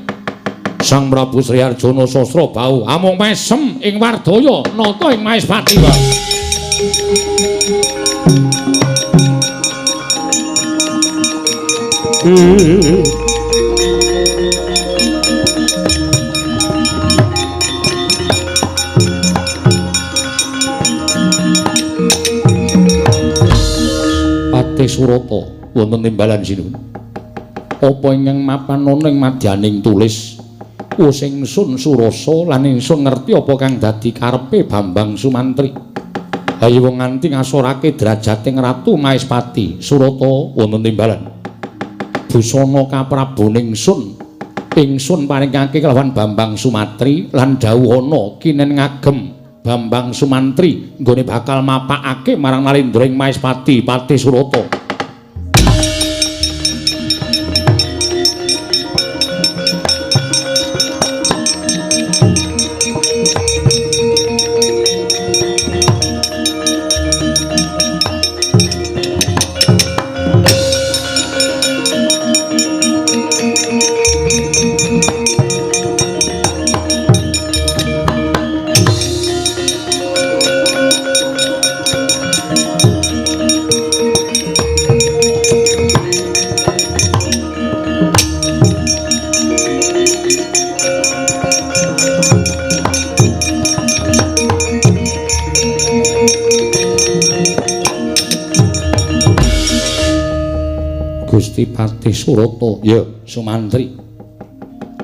Sang Prabu Sri Arjuna Sasrabahu amung mesem ing Wardaya nata ing Maespati. Patih Surata wonten timbalan sinuwun. Apa ingkang mapan ana ing madyaning tulis? Wus ingsun surasa lan ingsun ngerti apa kang dadi karepe Bambang Sumantri. Hayo wong nganti ngasorake derajating Ratu Maespati. Surata wonten timbalan. Busana kaprabon ingsun, ingsun paringake kelawan Bambang Sumantri lan dawuhana kinen ngagem Bambang Sumantri nggone bakal mapakake marang Nalendra ing Maespati. Patih Surata. Gusti Patih Surata, ya Sumantri.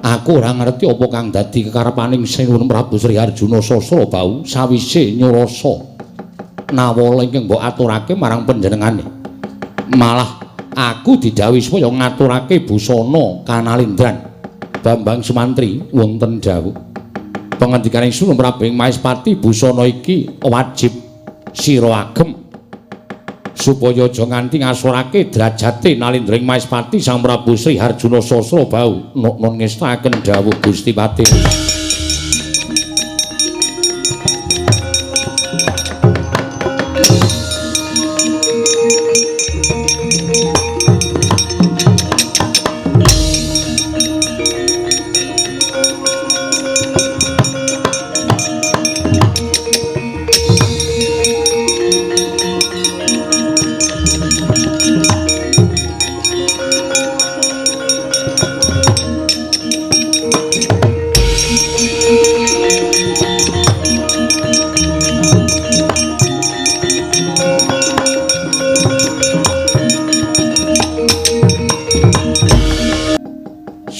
Aku ora ngerti apa kang dadi kekarepaning Sinuwun Prabu Sri Arjuna Sasrabahu sawise nyurasa nawala ingkang mbok aturake marang panjenengane. Malah aku didhawuhi supaya ngaturake busana kanalindran. Bambang Sumantri wonten dawuh. Pangandikaning Sinuwun Prabu ing Maespati, busana iki wajib sira agem supaya aja nganti ngasorake derajate Nalendra ing Maespati Sang Prabu Sri Arjuna Sasrabahu. Nun ngestakaken dawuh Gusti Patih.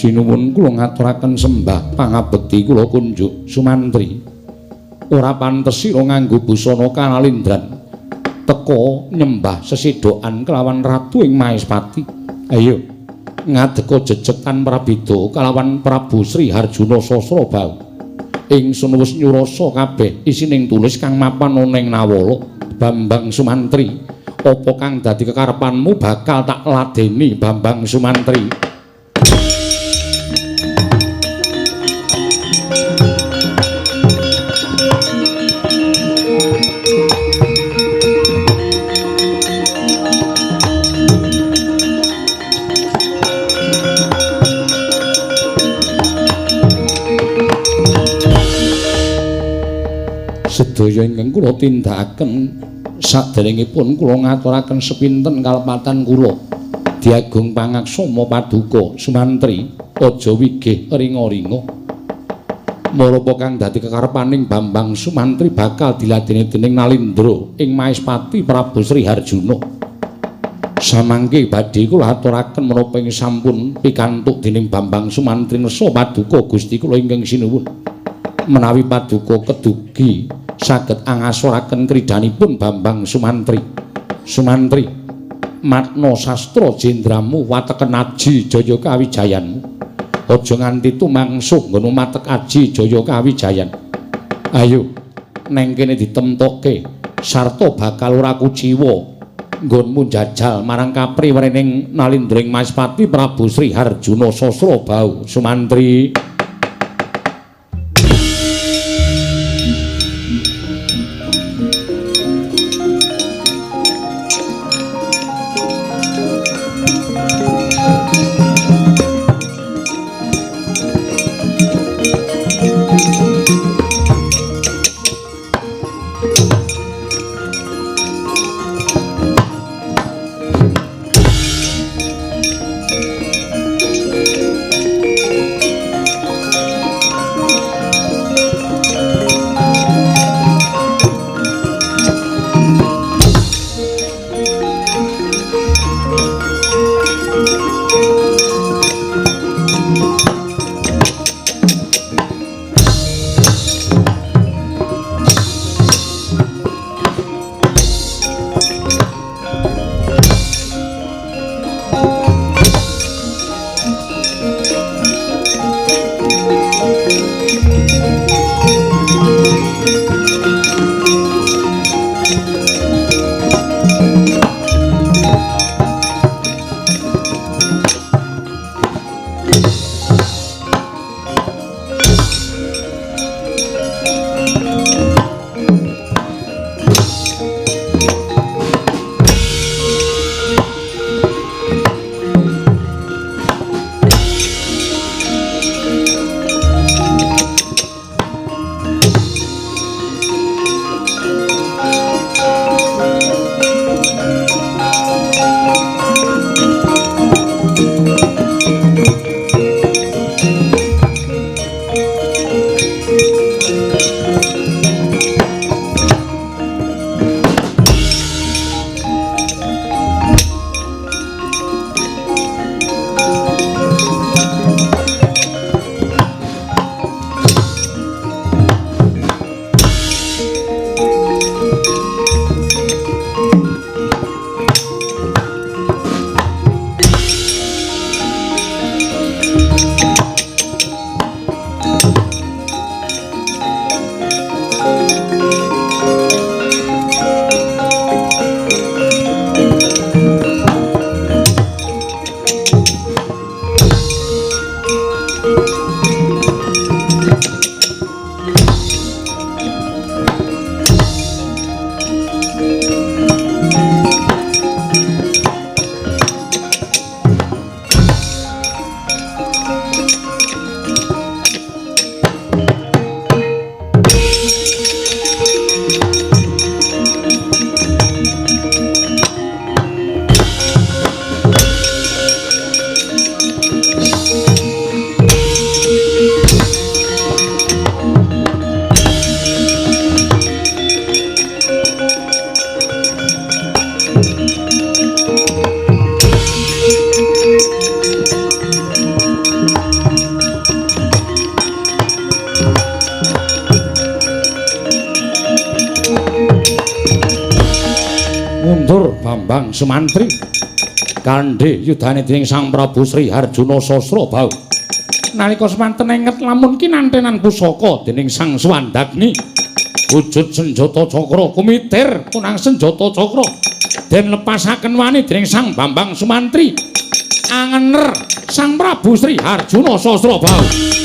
Sinuwun kula ngaturaken sembah pangabekti kula kunjuk Sumantri. Ora pantes sira nganggo busana kanalindran teka nyembah sesedokan kelawan ratu ing Maespati. Ayo ngadeka jejeg tanpa prabeda kelawan Prabu Sri Harjuna Sasrabahu. Ingsun wis nyurasa kabeh isining tulis kang mapan ana ing nawala. Bambang Sumantri, apa kang dadi kekarepanmu bakal tak ladeni Bambang Sumantri. Sedaya ingkang kula tindakaken saderengipun kula ngaturaken sepinten kalepatan kula diagung pangaksama paduka Sumantri, aja wigih ringa-ringa. Marapa kang dadi kekarepaning Bambang Sumantri bakal diladeni dening Nalendra ing Maespati Prabu Sri Harjuna. Samangke badhe kula aturaken menapa ing sampun pikantuk dening Bambang Sumantri ngersa paduka Gusti kula ingkang sinuwun. Menawi paduka kedugi saged angasoraken kridanipun Bambang Sumantri. Sumantri, matna sastra jendramu wateken aji jaya kawijayanmu. Aja nganti tumangsuh nggon matek aji jaya kawijayan. Ayo neng kene ditemtokke sarta bakal ora kuciwa nggonmu njajal marang kapriwening Nalendra ing Maespati Prabu Sri Harjuna Sasrabahu. Sumantri. Mundur Bambang Sumantri. Kandhe yudane dening Sang Prabu Sri Harjuna Sasrabahu. Nalika semanten enget lamun kinantenan pusaka dening Sang Swandagni. Wujud senjata cakra kumitir punang senjata cakra den lepasaken wani dening Sang Bambang Sumantri. Angener Sang Prabu Sri Harjuna Sasrabahu.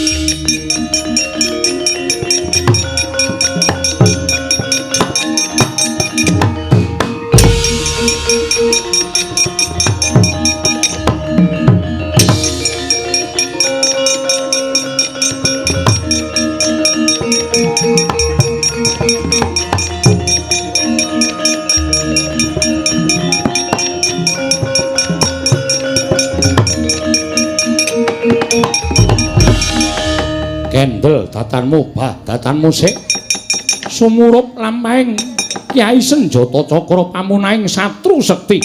Kendel datanmu bah datanmu sik sumurup lampahing Kyai Senjata Cakra pamunahing satru sekti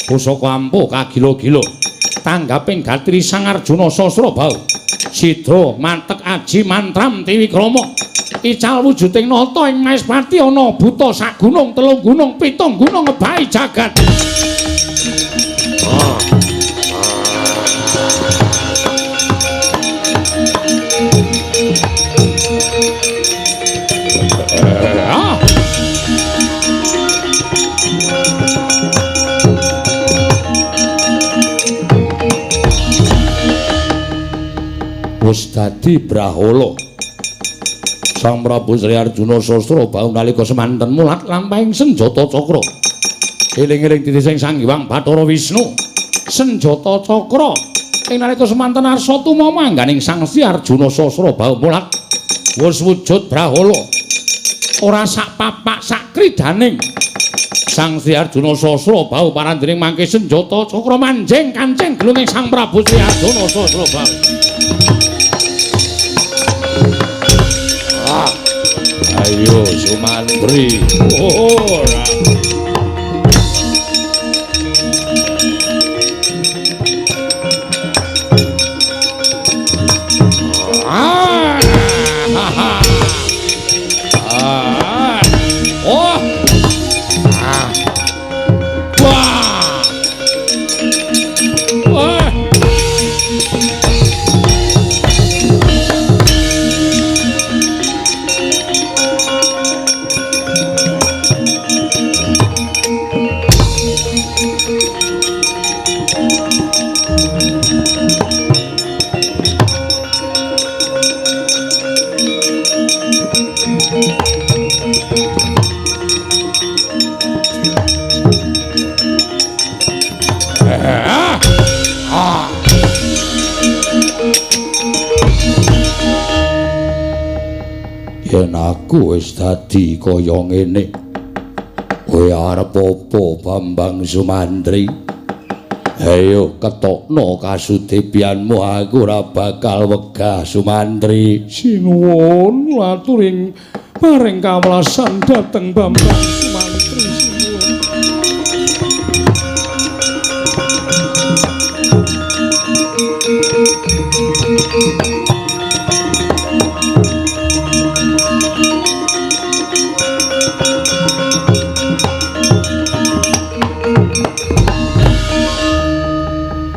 pusaka ampuh kagila-gila tanggaping gatri Sang Arjuna Sasrabahu sidra mantek aji mantram tiwikrama ical wujuding nata ing Maespati ana buta sak gunung telung gunung pitung gunung ngebahi jagat. Wis dadi brahala. Sang Prabu Sri Arjuna Sasrabahu nalika semanten mulat lampahing senjata cakra. Eling-eling titising Sang Hyang Bathara Wisnu. Senjata cakra ing nalika semanten arsa tumama angganing Sang Sri Arjuna Sasrabahu mulat wis wujud brahala. Ora sak papak sak kridaning Sang Sri Arjuna Sasrabahu parandening mangke senjata cakra manjing kancing gelunging Sang Prabu Sri Arjuna Sasrabahu. Ayo Sumantri. Ora. Ah. Ah. Oh. Ah. Wah. Wah. Yen aku wis dadi kaya ngene, kowe arep apa Bambang Sumantri? Ayo ketokno kasudebianmu, aku ora bakal wegah Sumantri. Sinuwun aturing paring kawelasan dhateng Bambang Sumantri. Sinuwun.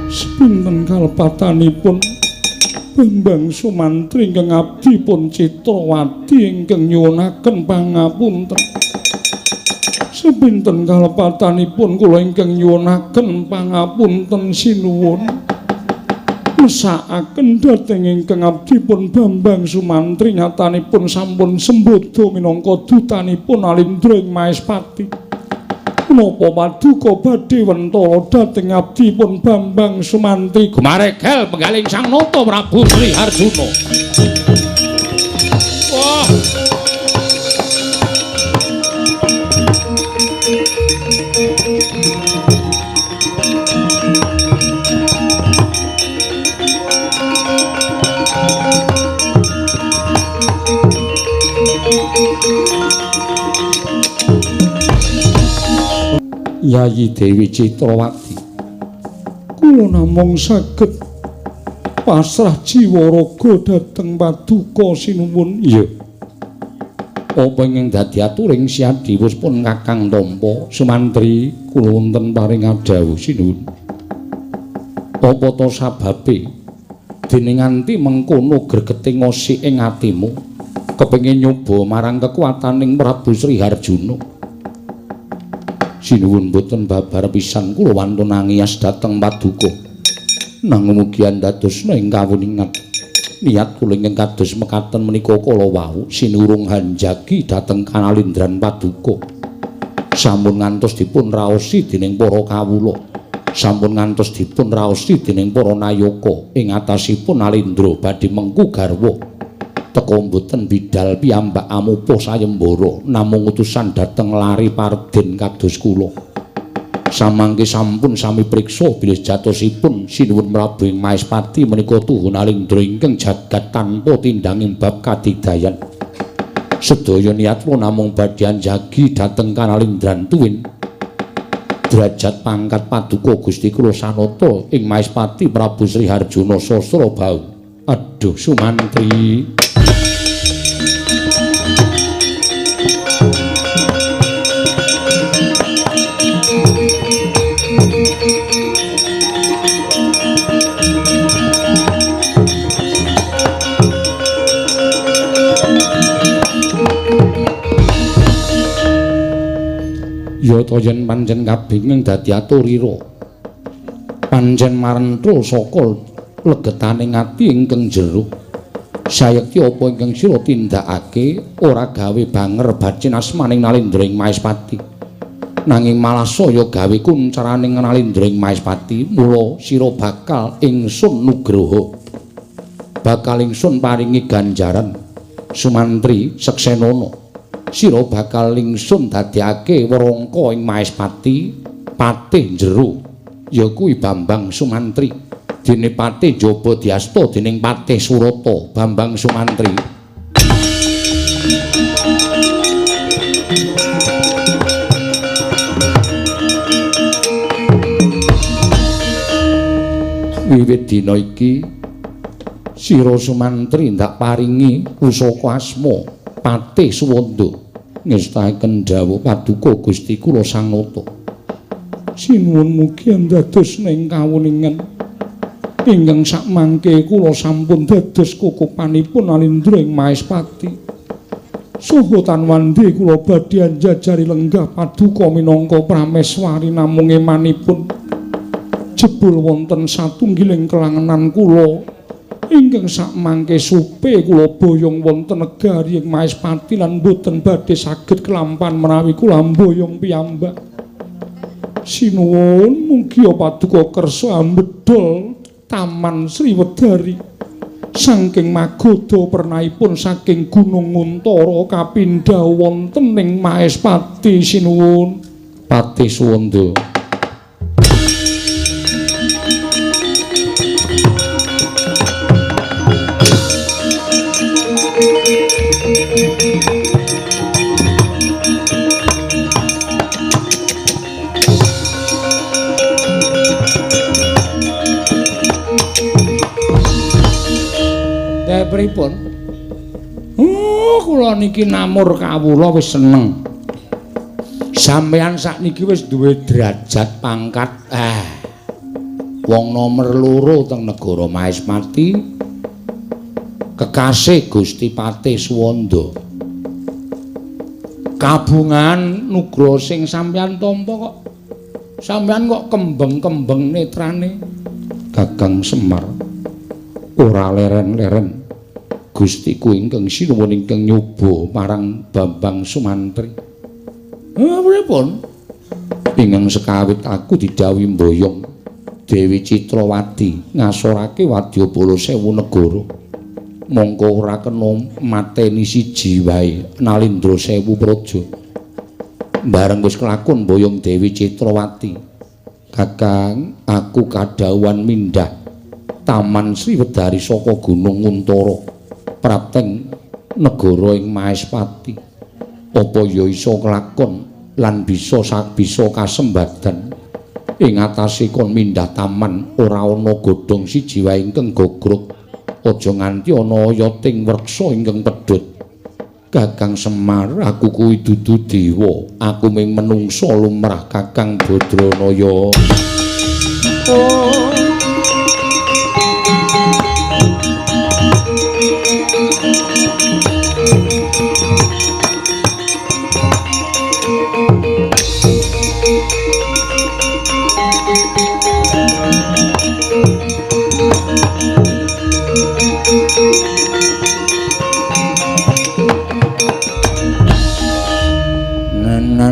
Sepinten kalepatanipun Bambang Sumantri ingkang abdi pun Citrawati ingkang nyuwunaken pangapunten. Sepinten kalepatanipun kula ingkang nyuwunaken pangapunten sinuwun. Mesakaken dhateng ingkang abdi pun Bambang Sumantri nyatanipun sampun sembodo minangka dutanipun Alindra ing Maespati. Menapa paduka badhe wentala dhateng abdi pun Bambang Sumantri gumaregel penggaling Sang Nata Prabu Sri Harjuna. Wah. Yayi Dewi Citrawati, kula namung saged pasrah jiwa raga dhateng paduka sinuwun. Iya. Apa ingkang dadi aturing Siadiwus pun Kakang tampa Sumantri kula wonten paring dawuh sinuwun. Apa ta sababe dene nganti mengkono gregete ngosik ing atimu kepengin nyoba marang kekuataning Prabu Sri Harjuna? Sinuwun boten babar pisan kula wantun angiyas dhateng paduka. Nanging mugi andadosna ing kawuningan. Niat kula ingkang kados mekaten menika kala wau sinurung hanjagi dhateng kanalindran paduka. Sampun ngantos dipun raosi dening para kawula. Sampun ngantos dipun raosi dening para nayaka ing atasipun Nalindra badhe mengku garwa. Teka mboten bidal piyambak amupa sayembara namung utusan dhateng lari parden kados kula. Samangke sampun sami priksa bilih jatosipun sinuwun Prabu ing Maespati menika tuhu Nalindra ingkang jagat tanpa tindanging bab kadigdayan. Sedaya niat kula namung badhe anjagi dhateng kanalindran tuwin derajat pangkat paduka Gusti kula sanata ing Maespati Prabu Sri Harjuna Sasrabahu. Aduh Sumantri. Ya ta yen pancen kabeh ing dadi aturira pancen marentul saka legetane ati ingkang jero. Sayekti apa ingkang sira tindakake ora gawe banger bacin asmaning Nalindra ing Maespati, nanging malah saya gawe kuncaraning Nalindra ing Maespati. Mula sira bakal ingsun nugroho, bakal ingsun paringi ganjaran. Sumantri seksenana, sira bakal ingsun dadekake werangka ing Maespati patih jero, ya kuwi Bambang Sumantri. Dene patih njaba diasta dening Patih Surata. Bambang Sumantri. Wiwit dina iki sira Sumantri ndak paringi pusaka asma Patih Suwanda. Ngestaken dawuh paduka Gusti kula Sang Nata. Sinuwun mugi andados ning kawuningan ingkang sakmangke kula sampun dados kukupanipun Nalindra ing Maespati. Saha tanwandhe kula badhe anjajari lenggah paduka minangka prameswari namung emanipun jebul wonten satunggiling kelangenan kula ingkang sakmangke supe kula boyong wonten negari ing Maespati lan boten badhe saged kelampan menawi kula mboyong piyambak. Sinuwun mugi paduka kersa ambedol Taman Sriwedari saking magoda pernaipun saking Gunung Nguntara kapindha wonten ing Maespati. Sinuwun Patih Suwanda. Pripun? Kula niki namur kawula wis seneng. Sampeyan sakniki wis duwe derajat pangkat. Wong nomer 2 teng negara Maespati, kekasih Gusti Patih Suwanda. Kabungan nugroho sing sampeyan tampa kok sampeyan kok kembeng-kembeng netrane. Kakang Semar ora leren-leren. Gustiku ingkang sinuwun ingkang nyoba marang Bambang Sumantri. Pripun? Ingkang sekawit aku didhawuhi mboyong Dewi Citrawati ngasorake wadyabala 1000 negara. Mongko ora kena mateni siji wae Nalindra 1000 praja. Bareng wis kelakon mboyong Dewi Citrawati, Kakang, aku kadhawuhan mindhah Taman Sriwedari saka Gunung Nguntara prapteng negara ing Maespati. Apa ya iso kelakon lan bisa bisa kasembadan ing atase kon mindhah taman ora ana godhong siji wae ingkang gogrog, aja nganti ana oyoting wreksa ingkang pedhot. Kakang Semar, aku kuwi dudu dewa, aku mung menungsa lumrah Kakang Badranaya. Oh.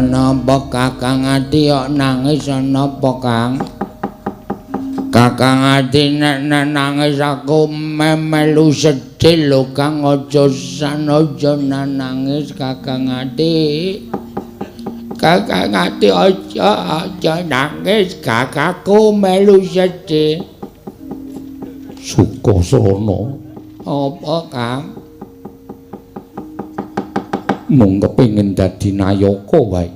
Napa Kakang Adi kok nangis napa Kang? Kakang Adi nek nangis aku melu sedih lho Kang, aja sanaja nangis Kakang Adi. Kakang Adi aja nangis, kakakku melu sedih. Sukasrana. Apa Kang? Mung kepengin dadi nayaka wae.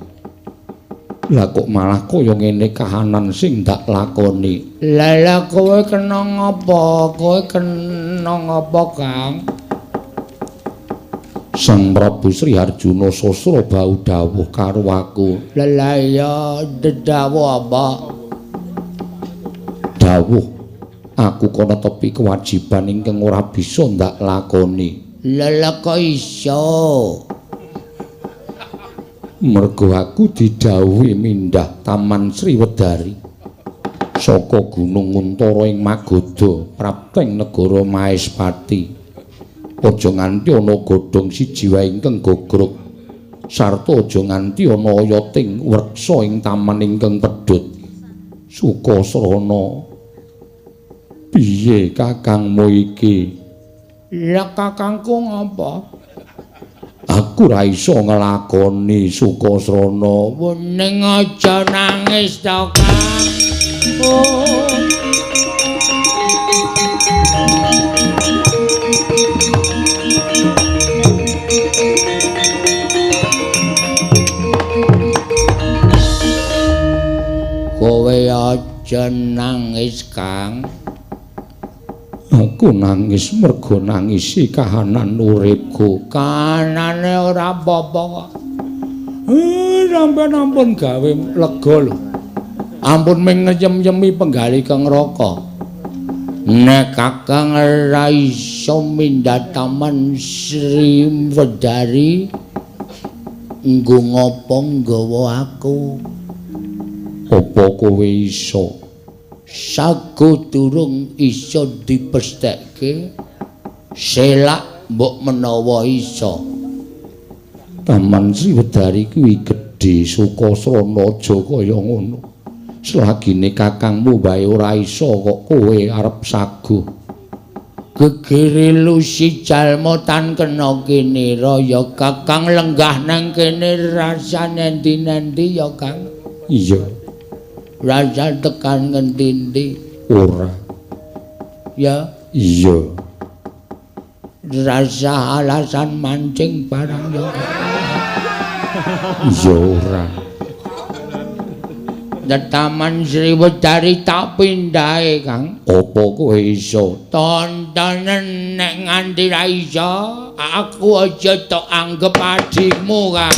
Lah kok malah kaya ngene kahanan sing ndak lakoni. Lah lah kowe kena ngapa? Kowe kena ngapa, Kang? Sang Prabu Sri Harjuna Sasrabahu dawuh karo aku. Lah lah ya dawuh apa? Dawuh aku kono tepi kewajiban ingkang ora bisa ndak lakoni. Lah lah kok iso? Mergo aku didhawuhi mindhah Taman Sriwedari saka Gunung Untara ing Magadha prapteng negara Maespati. Aja nganti ana godhong siji wae ingkang gogrog sarta aja nganti ana oyoting wreksa ing taman ingkang pedhot. Sukasrana, piye kakangmu iki? Lah kakangku ngapa? Aku ra iso nglakoni Sukasrana. Ning aja nangis to, Kang. Oh. Kowe aja nangis, Kang. Aku nangis mergo nangisi kahanan uripku. Kahanane ora apa-apa kok. Sampeyan ampun gawe lega lho. Ampun ming ngeyem-yemi penggali kang neraka. Nek Kakang ora iso mindhah Taman Sriwedari, nggo ngopo nggawa aku? Apa kowe iso? Sago durung iso dipestheke, selak mbok menawa iso. Taman Sriwedari kuwi gedhe, Sukasrana aja kaya ngono. Selagine kakangmu wae ora iso kok kowe arep sago. Gegere lusi jalma tan kena kinira ya Kakang, lenggah nang kene rasane endi-endi ya Kang. Iya. Rasa tekan ngendi-endi? Ora. Ya? Iya. Rasa alasan mancing barang ya? Iya ora. Taman Sriwedari tak pindahe, Kang. Apa kowe iso? Tontonen nek nganti ra iso, aku aja tok anggep adikmu, Kang.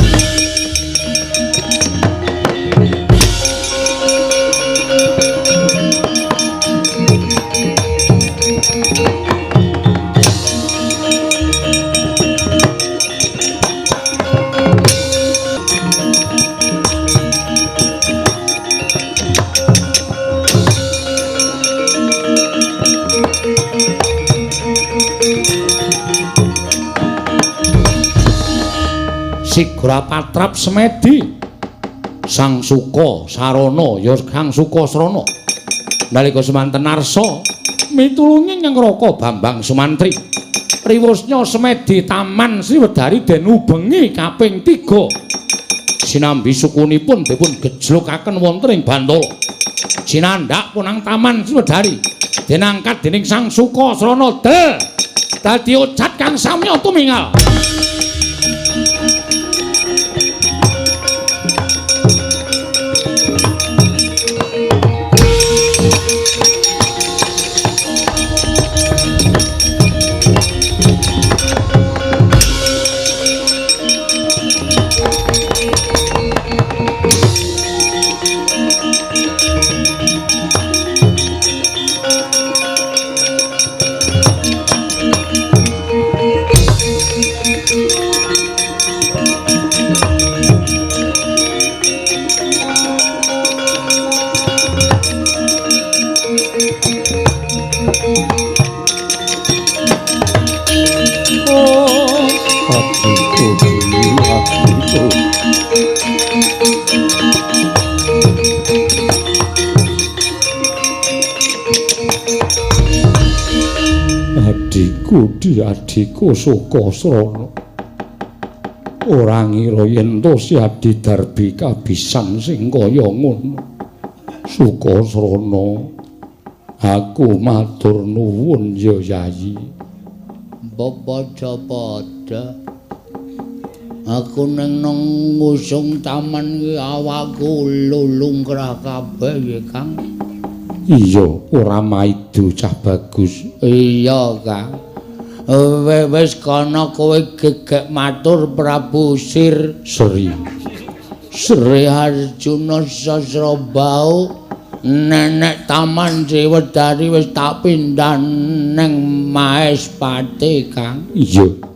Sigra patrap semedi Sang Suka Sarana ya Sang Sukasrana nalika semanten arsa mitulungi ing Raka Bambang Sumantri riwusnya semedi Taman Sriwedari den ubengi kaping 3 sinambi sukunipun dipun gejlokaken wonten ing Bantala sinandhak punang Taman Sriwedari den angkat dening Sang Sukasrana del dadi ocat kang samya tumingal. Budi adhiku Sukasrana. Ora ngira yen to si Adi Darbi kabisan sing kaya ngono. Sukasrana, aku matur nuwun ya Yayi. Padha-padha. Aku neng nang ngusung taman iki awakku lulungkrah kabeh ya, Kang. Iya, ora maido cah bagus. Iya, Kang. Wis kono kowe gegek matur Prabu Sir Sri. Sri Arjuna Sasrabau nenek Taman Sriwedari wis tak pindah neng Maespati, Kang. Iya.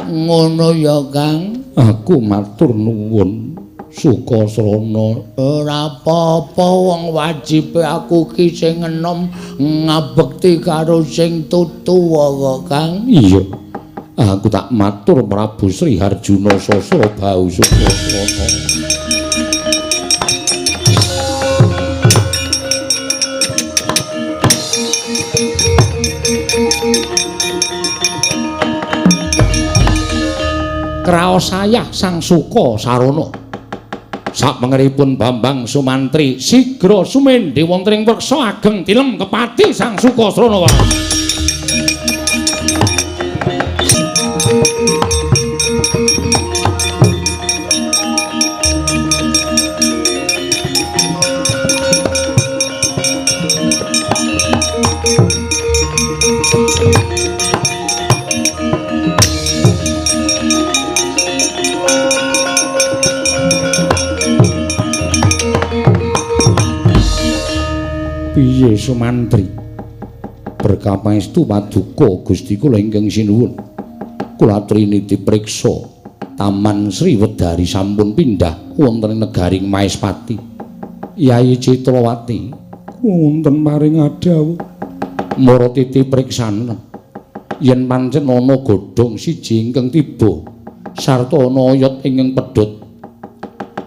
Ngono ya, Kang. Aku matur nuwun Sukasrana. Ora apa-apa, wong wajibe aku ki sing enom ngabekti karo sing tuwa kok, Kang. Iya. Aku tak matur Prabu Sri Harjuna Sasrabau Sukasrana. Kraos ayah Sang Suka Sarana. Sapengeripun Bambang Sumantri sigra sumendhe wonten ing wreksa ageng tilem kepati Sang Suka Sarana. Piye Sumantri? Berkah pangestu paduka Gusti kula ingkang sinuwun. Kula aturi dipriksa Taman Sriwedari sampun pindah wonten ing negaring Maespati. Yayi Citrawati wonten paring adhawuh. Mara titi priksanen yen pancen ana godhong siji ingkang tiba sarta ana oyot ingkang pedhot.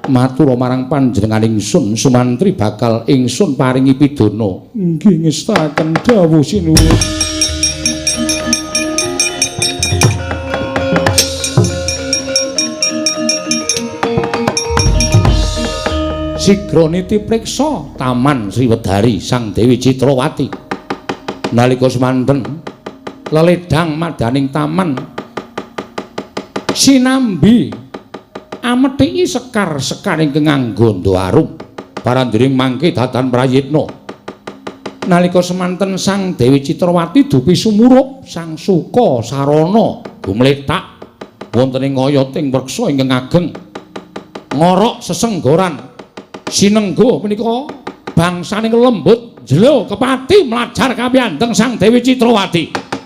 Matur marang panjenengan ingsun Sumantri bakal ingsun paringi pidana. Nggih ngestaken dawuh sinuwun. Sigra niti priksa Taman Sriwedari Sang Dewi Citrawati. Nalika semanten leledang madaning taman sinambi amethiki sekar-sekar ingkang nganggo arum parandring mangke dadan prayitna. Nalika semanten Sang Dewi Citrawati dupi sumurup Sang Suka Sarana gumlethak wonten ing oyoting wreksa ingkang ageng ngorok sesenggoran sinenggo punika bangsaning lembut jelo kepati mlajar kapiyandeng Sang Dewi Citrawati.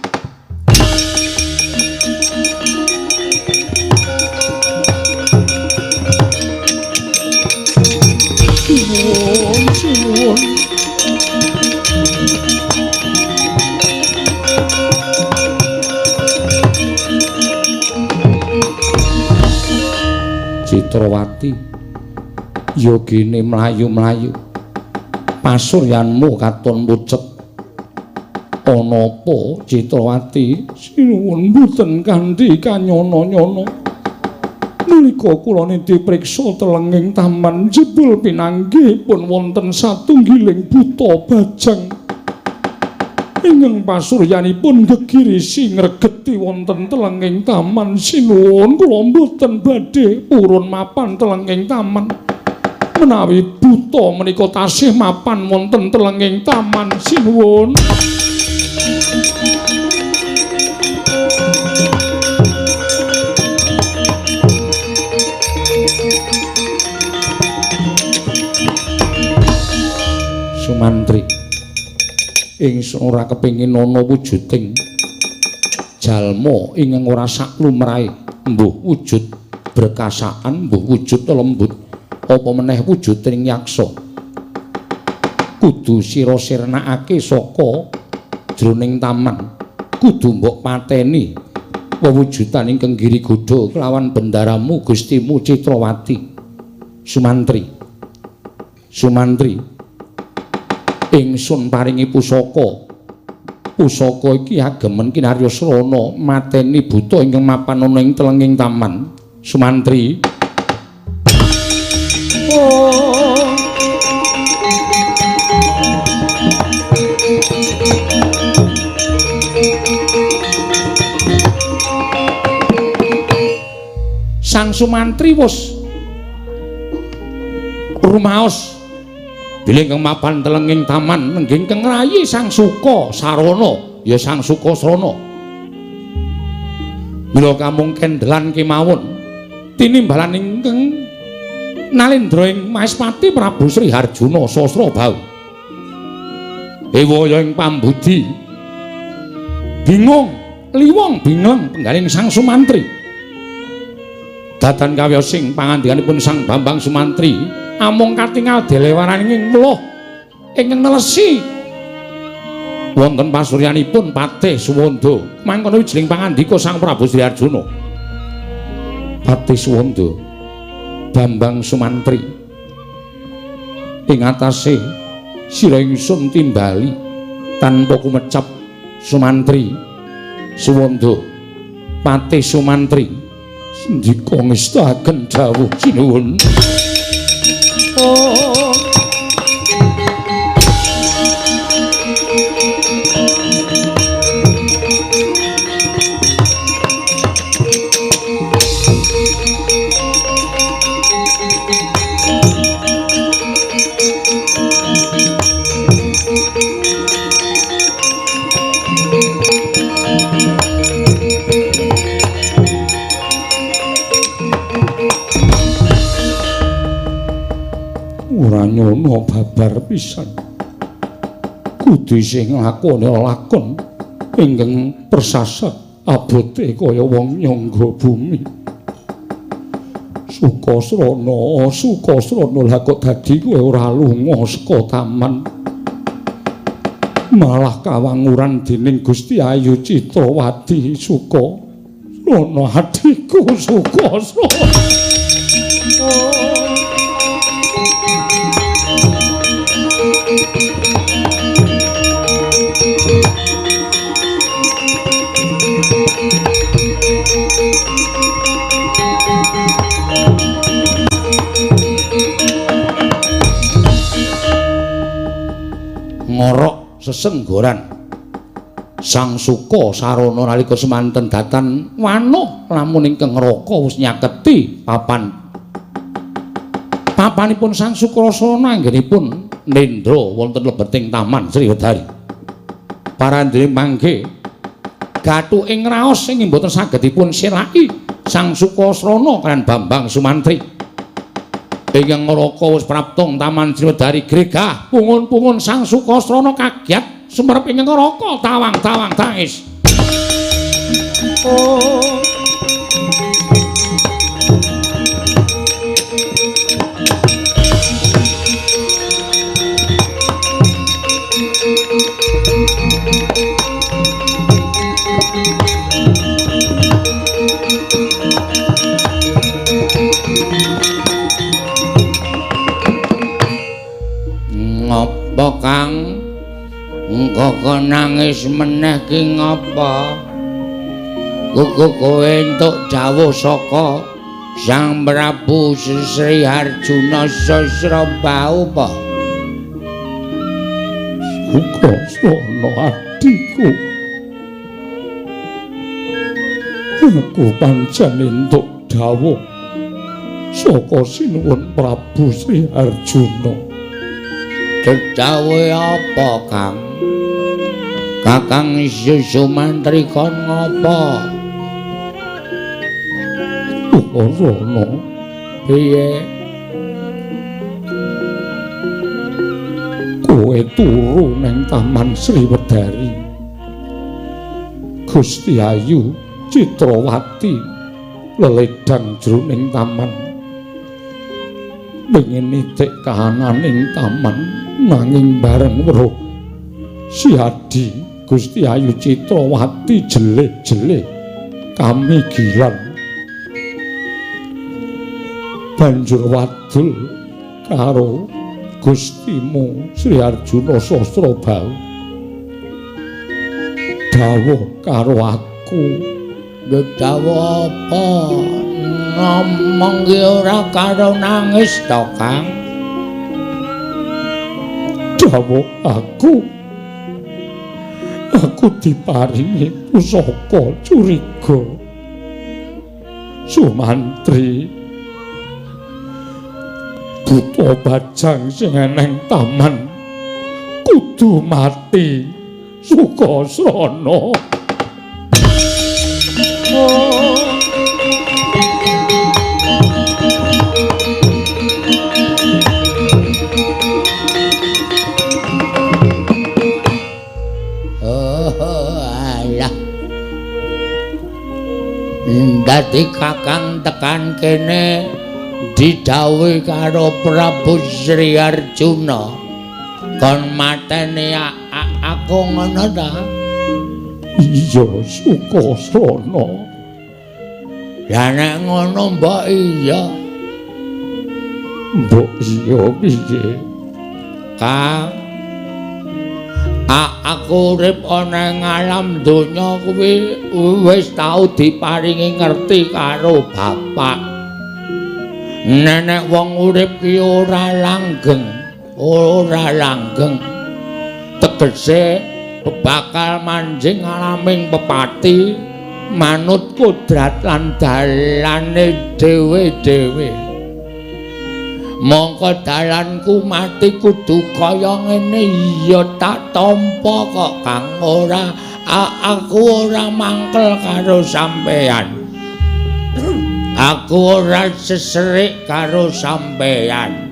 Sinuwun. Citrawati yogine mlayu-mlayu pasuryanmu katon pucet. Ana apa Citrawati? Sinuwun mboten kanthi kanyana-nyana. Nalika kula niti priksa telenging taman jebul pinanggihipun wonten satunggiling buta bajang ingkang pasuryanipun gegirisi ngregeti wonten telenging taman. Sinuwun kula mboten badhe purun mapan telenging taman menawi buta menika tasih mapan wonten telenging taman. Sinuwun. Sumantri, ingsun ora kepengin ana wujuding jalma ingkang ora saklumrahe, mbuh wujud berkasaan, mbuh wujud lembut, apa meneh wujuding yaksa. Kudu sira sirnakake saka jroning taman, kudu mbok pateni wewujudan ingkang giri godha kelawan bendaramu Gustimu Citrawati. Sumantri, Sumantri, ingsun paringi pusaka Pusaka iki agemen kinarya srana mateni buta ingkang mapan ana ing telenging taman. Sumantri. Oh. Sang Sumantri wis rumaos bilih ingkang mapan telenging taman nenggih ingkang ngrayi Sang Suka Sarana ya Sang Suka Srana. Mila kamung kendhelan kemawon tinimbalan ingkang nalendra ing Maespati Prabu Sri Harjuna Sasrabahu. Ewaya ing pambudi bingung liwong bingleng penggaling Sang Sumantri. Dadan kawiyosing pangandikanipun Sang Bambang Sumantri amung katingal delewaraning mluh ingkang nelesi wonten pasuryanipun Patih Suwanda. Mangkono wijiling pangandika Sang Prabu Sri Arjuna. Patih Suwanda, Bambang Sumantri, ing atase sira ingsun timbali tanpa kumecap. Sumantri Suwanda, Patih Sumantri, sendika ngestaken dawuh sinuwun. Oh. Ora nyono babar pisan. Kudu isih nglakoni lakon ingkang persasat abote kaya wong nyangga bumi. Sukasrana, Sukasrana, lah kok dadi kowe ora lunga saka taman. Malah kawanguran dening Gusti Ayu Citrawati. Sukasrana adhiku, Sukasrana. Oh. Ngorok sesenggoran Sang Suka Sarana nalika semanten datan wanuh lamun ingkang ngraka wis nyaketi papan papanipun Sang Suka Sarana anggenipun nendra wonten lebeting Taman Sriwedari. Parandene mangke gathuking raos sing mboten saged dipun selaki Sang Suka Sarana kaliyan Bambang Sumantri. Ingkang ngraka wis praptung Taman Sriwedari gregah pungun-pungun Sang Suka Srana kagiat sumerep ingkang ngraka tawang-tawang tangis. Oh. Ngopo Kang? Engko nangis meneh ki ngopo? Kuku kowe entuk dawuh saka Sang Prabu Sri Harjuna Sasrabahu apa? Sukasrana adhiku, aku pancen entuk dawuh saka Sinuwun Prabu Sri Harjuna. Dawuhe apa, Kang? Kakang Sumantri kon ngopo? Sukasrana, piye? Kowe turu nang Taman Sriwedari. Gusti Ayu Citrawati leledang jroning taman. Pengen nitik kahananing taman nanging bareng weruh si Adi Gusti Ayu Citrawati jeleh-jeleh kamigilan. Banjur wadul karo Gustimu Sri Arjuna Sasrabahu. Dawuh karo aku. Dawuh apa? Ngomong ki ora karo nangis to, Kang? Dawuh aku. Aku diparingi pusaka curiga. Sumantri, buta bajang sing eneng taman kudu mati. Sukasrana. Oh, alah. Dadi Kakang tekan kene didhawuhi karo Prabu Sri Arjuna kon mateni aku ngono ta? Iya, Sukasrana. Lah nek ngono mbok iya. Mbok iya piye? Kang, aku urip ana ing alam donya kuwi wis tau diparingi ngerti karo bapak. Nenek wong urip ki ora langgeng, ora langgeng. Tegese bakal manjing alaming pepati manut kodrat lan dalane dhewe-dhewe. Mongko dalanku mati kudu kaya ngene ya tak tampa kok, Kang. Ora, aku ora mangkel karo sampeyan. Aku ora seserik karo sampeyan.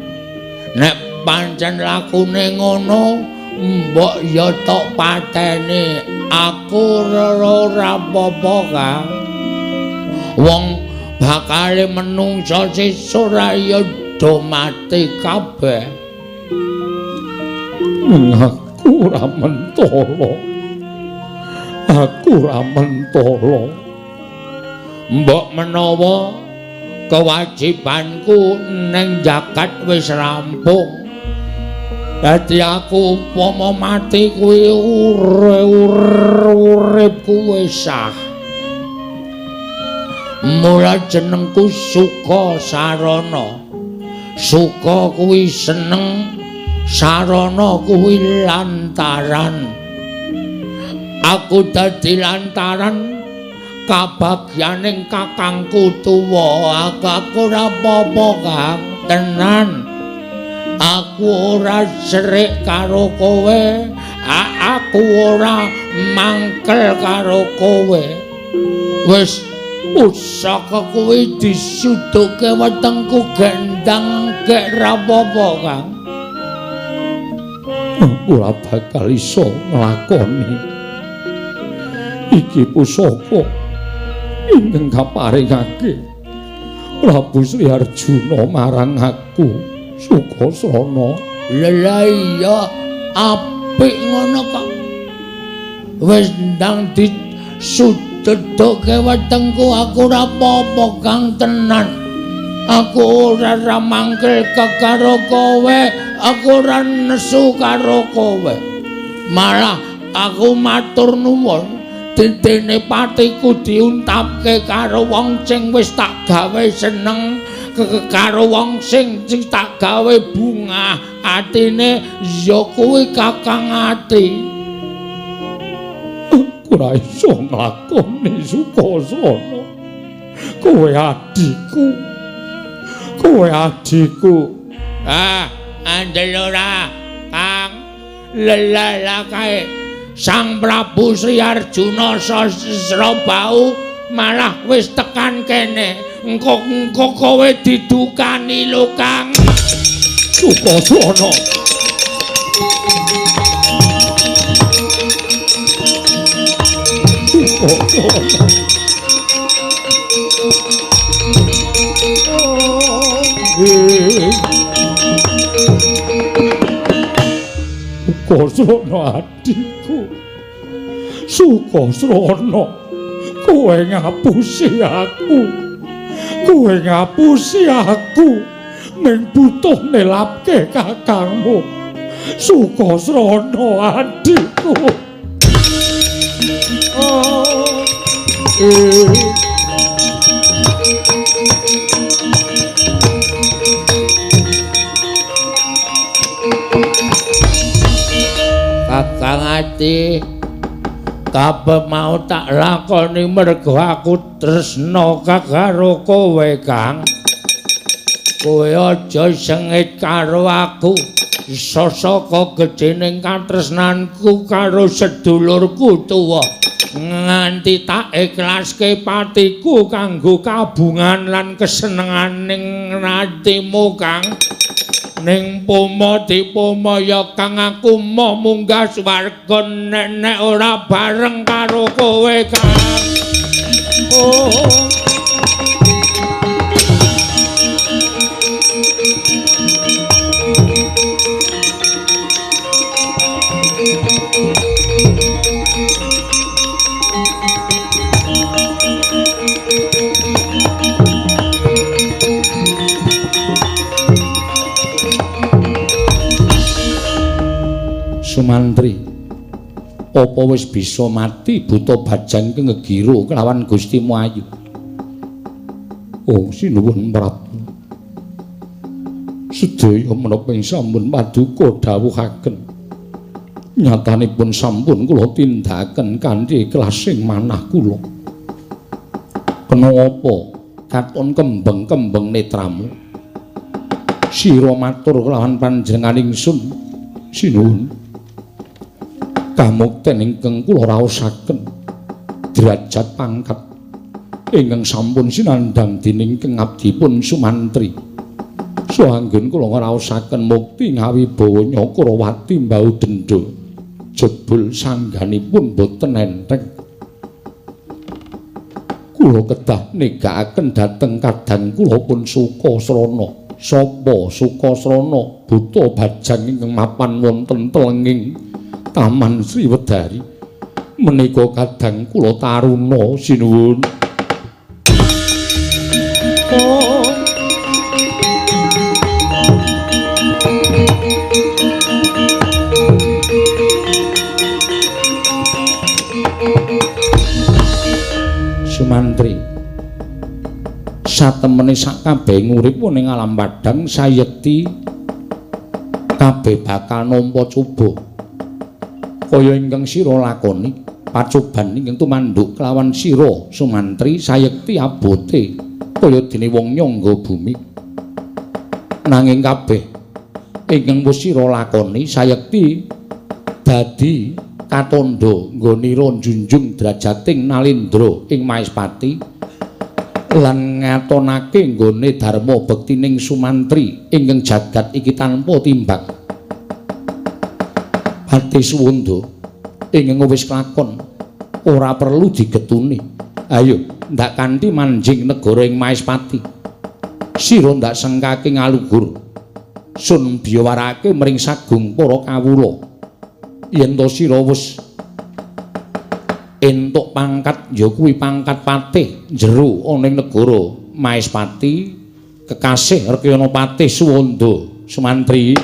Nek pancen lakune ngono, mbok ya tok pateni. Aku ora apa-apa, Kang. Wong bakale menungsa sesuk ora ya do mati kabeh. Aku ora mentala. Aku ora mentala. Mbok menawa kewajibanku ning jagat wis rampung. Dadi aku upama mati kuwi uripku wis sah. Mula jenengku Suka Sarana. Suka kuwi seneng, sarana kuwi lantaran. Aku dadi lantaran kabagyaning kakangku tuwa. Aku ora apa-apa, Kang, tenan. Aku ora serik karo kowe, aku ora mangkel karo kowe. Wis pusaka kuwi disuduke wetengku gendang gek ra apa-apa, Kang. Aku ora bakal iso nglakoni iki pusaka ingkang kaparingake Prabu Sri Arjuna marang aku. Sukasrana. Lha iya apik ngono kok. Wis ndang disuduke wetengku, aku ora apa-apa, Kang, tenan. Aku ora mangkel karo kowe, aku ora nesu karo kowe. Malah aku matur nuwun dene patiku diuntapke karo wong sing wis tak gawe seneng, karo wong sing tak gawe bungah atine ya kuwi Kakang Ati. Aku ora iso nglakoni, Sukasrana. Kowe adhiku. Kowe adhiku. Ah, andel ora, Kang. Lelala kae Sang Prabu Sri Arjuna Sasrabau malah wis tekan kene. Engko kowe didukani lho, Kang. Sukasrana. Sukasrana. Sukasrana adhiku. Sukasrana, kowe ngapusi aku. Kowe ngapusi aku. Ming butuh nelapke kakangmu. Sukasrana adhiku. Kakang Ati, kabeh mau tak lakoni mergo aku tresna karo kowe, Kang. Kowe aja sengit karo aku. Sosoko gedhening katresnanku karo sedulurku tuwa. Nganti tak ikhlaske patiku kanggo kabungan lan kesenenganing atimu, Kang. Ning pomo dipomo ya Kang, aku moh munggah swarga nek ora bareng karo kowe, Kang. Oh. Sumantri, apa wis bisa mati buta bajang ki ngegira kelawan Gustimu Ayu? Oh, sinuwun Prabu. Sedaya menapa ing sampun paduka dawuhaken. Nyatanipun sampun kula tindakaken kanthi ikhlas ing manah kula. Kena apa katon kembeng-kembeng netramu? Sira matur kelawan panjenengan ingsun, sinuwun. Kamukten ingkang kula raosaken derajat pangkat ingkang sampun sinandhang dening ingkang abdipun Sumantri. Saha anggen kula ngraosaken mukti ngawibawa Nyakrawati mbau dendha jebul sangganipun boten enteng. Kula kedah negakaken dhateng kadang kula pun Sukasrana. Sapa Sukasrana? Buta bajang ingkang mapan wonten telenging Taman Sriwedari. Menika kadang kula taruna, sinuwun. Oh. Sumantri, satemene sak kabeh urip ning alam padhang sayekti kabeh bakal nampa coba. Kaya ingkang sira lakoni pacoban ingkang tumanduk kelawan sira Sumantri sayekti abote kaya dene wong nyangga bumi. Nanging kabeh ingkang wis sira lakoni sayekti dadi katandha nggonira njunjung drajating Nalendra ing Maespati lan ngatonake nggone dharma bektining Sumantri ingkang jagat iki tanpa timbak. Pati Suwanda ingkang wis kelakon ora perlu digetuni. Ayo ndak kanthi manjing negara ing Maespati. Sira ndak sengkake ngaluhur. Sun biyawarake mring sagung para kawula. Yen to sira wis entuk pangkat ya kuwi pangkat patih jero ana ing negara Maespati kekasih Rekyana Patih Suwanda Sumantri.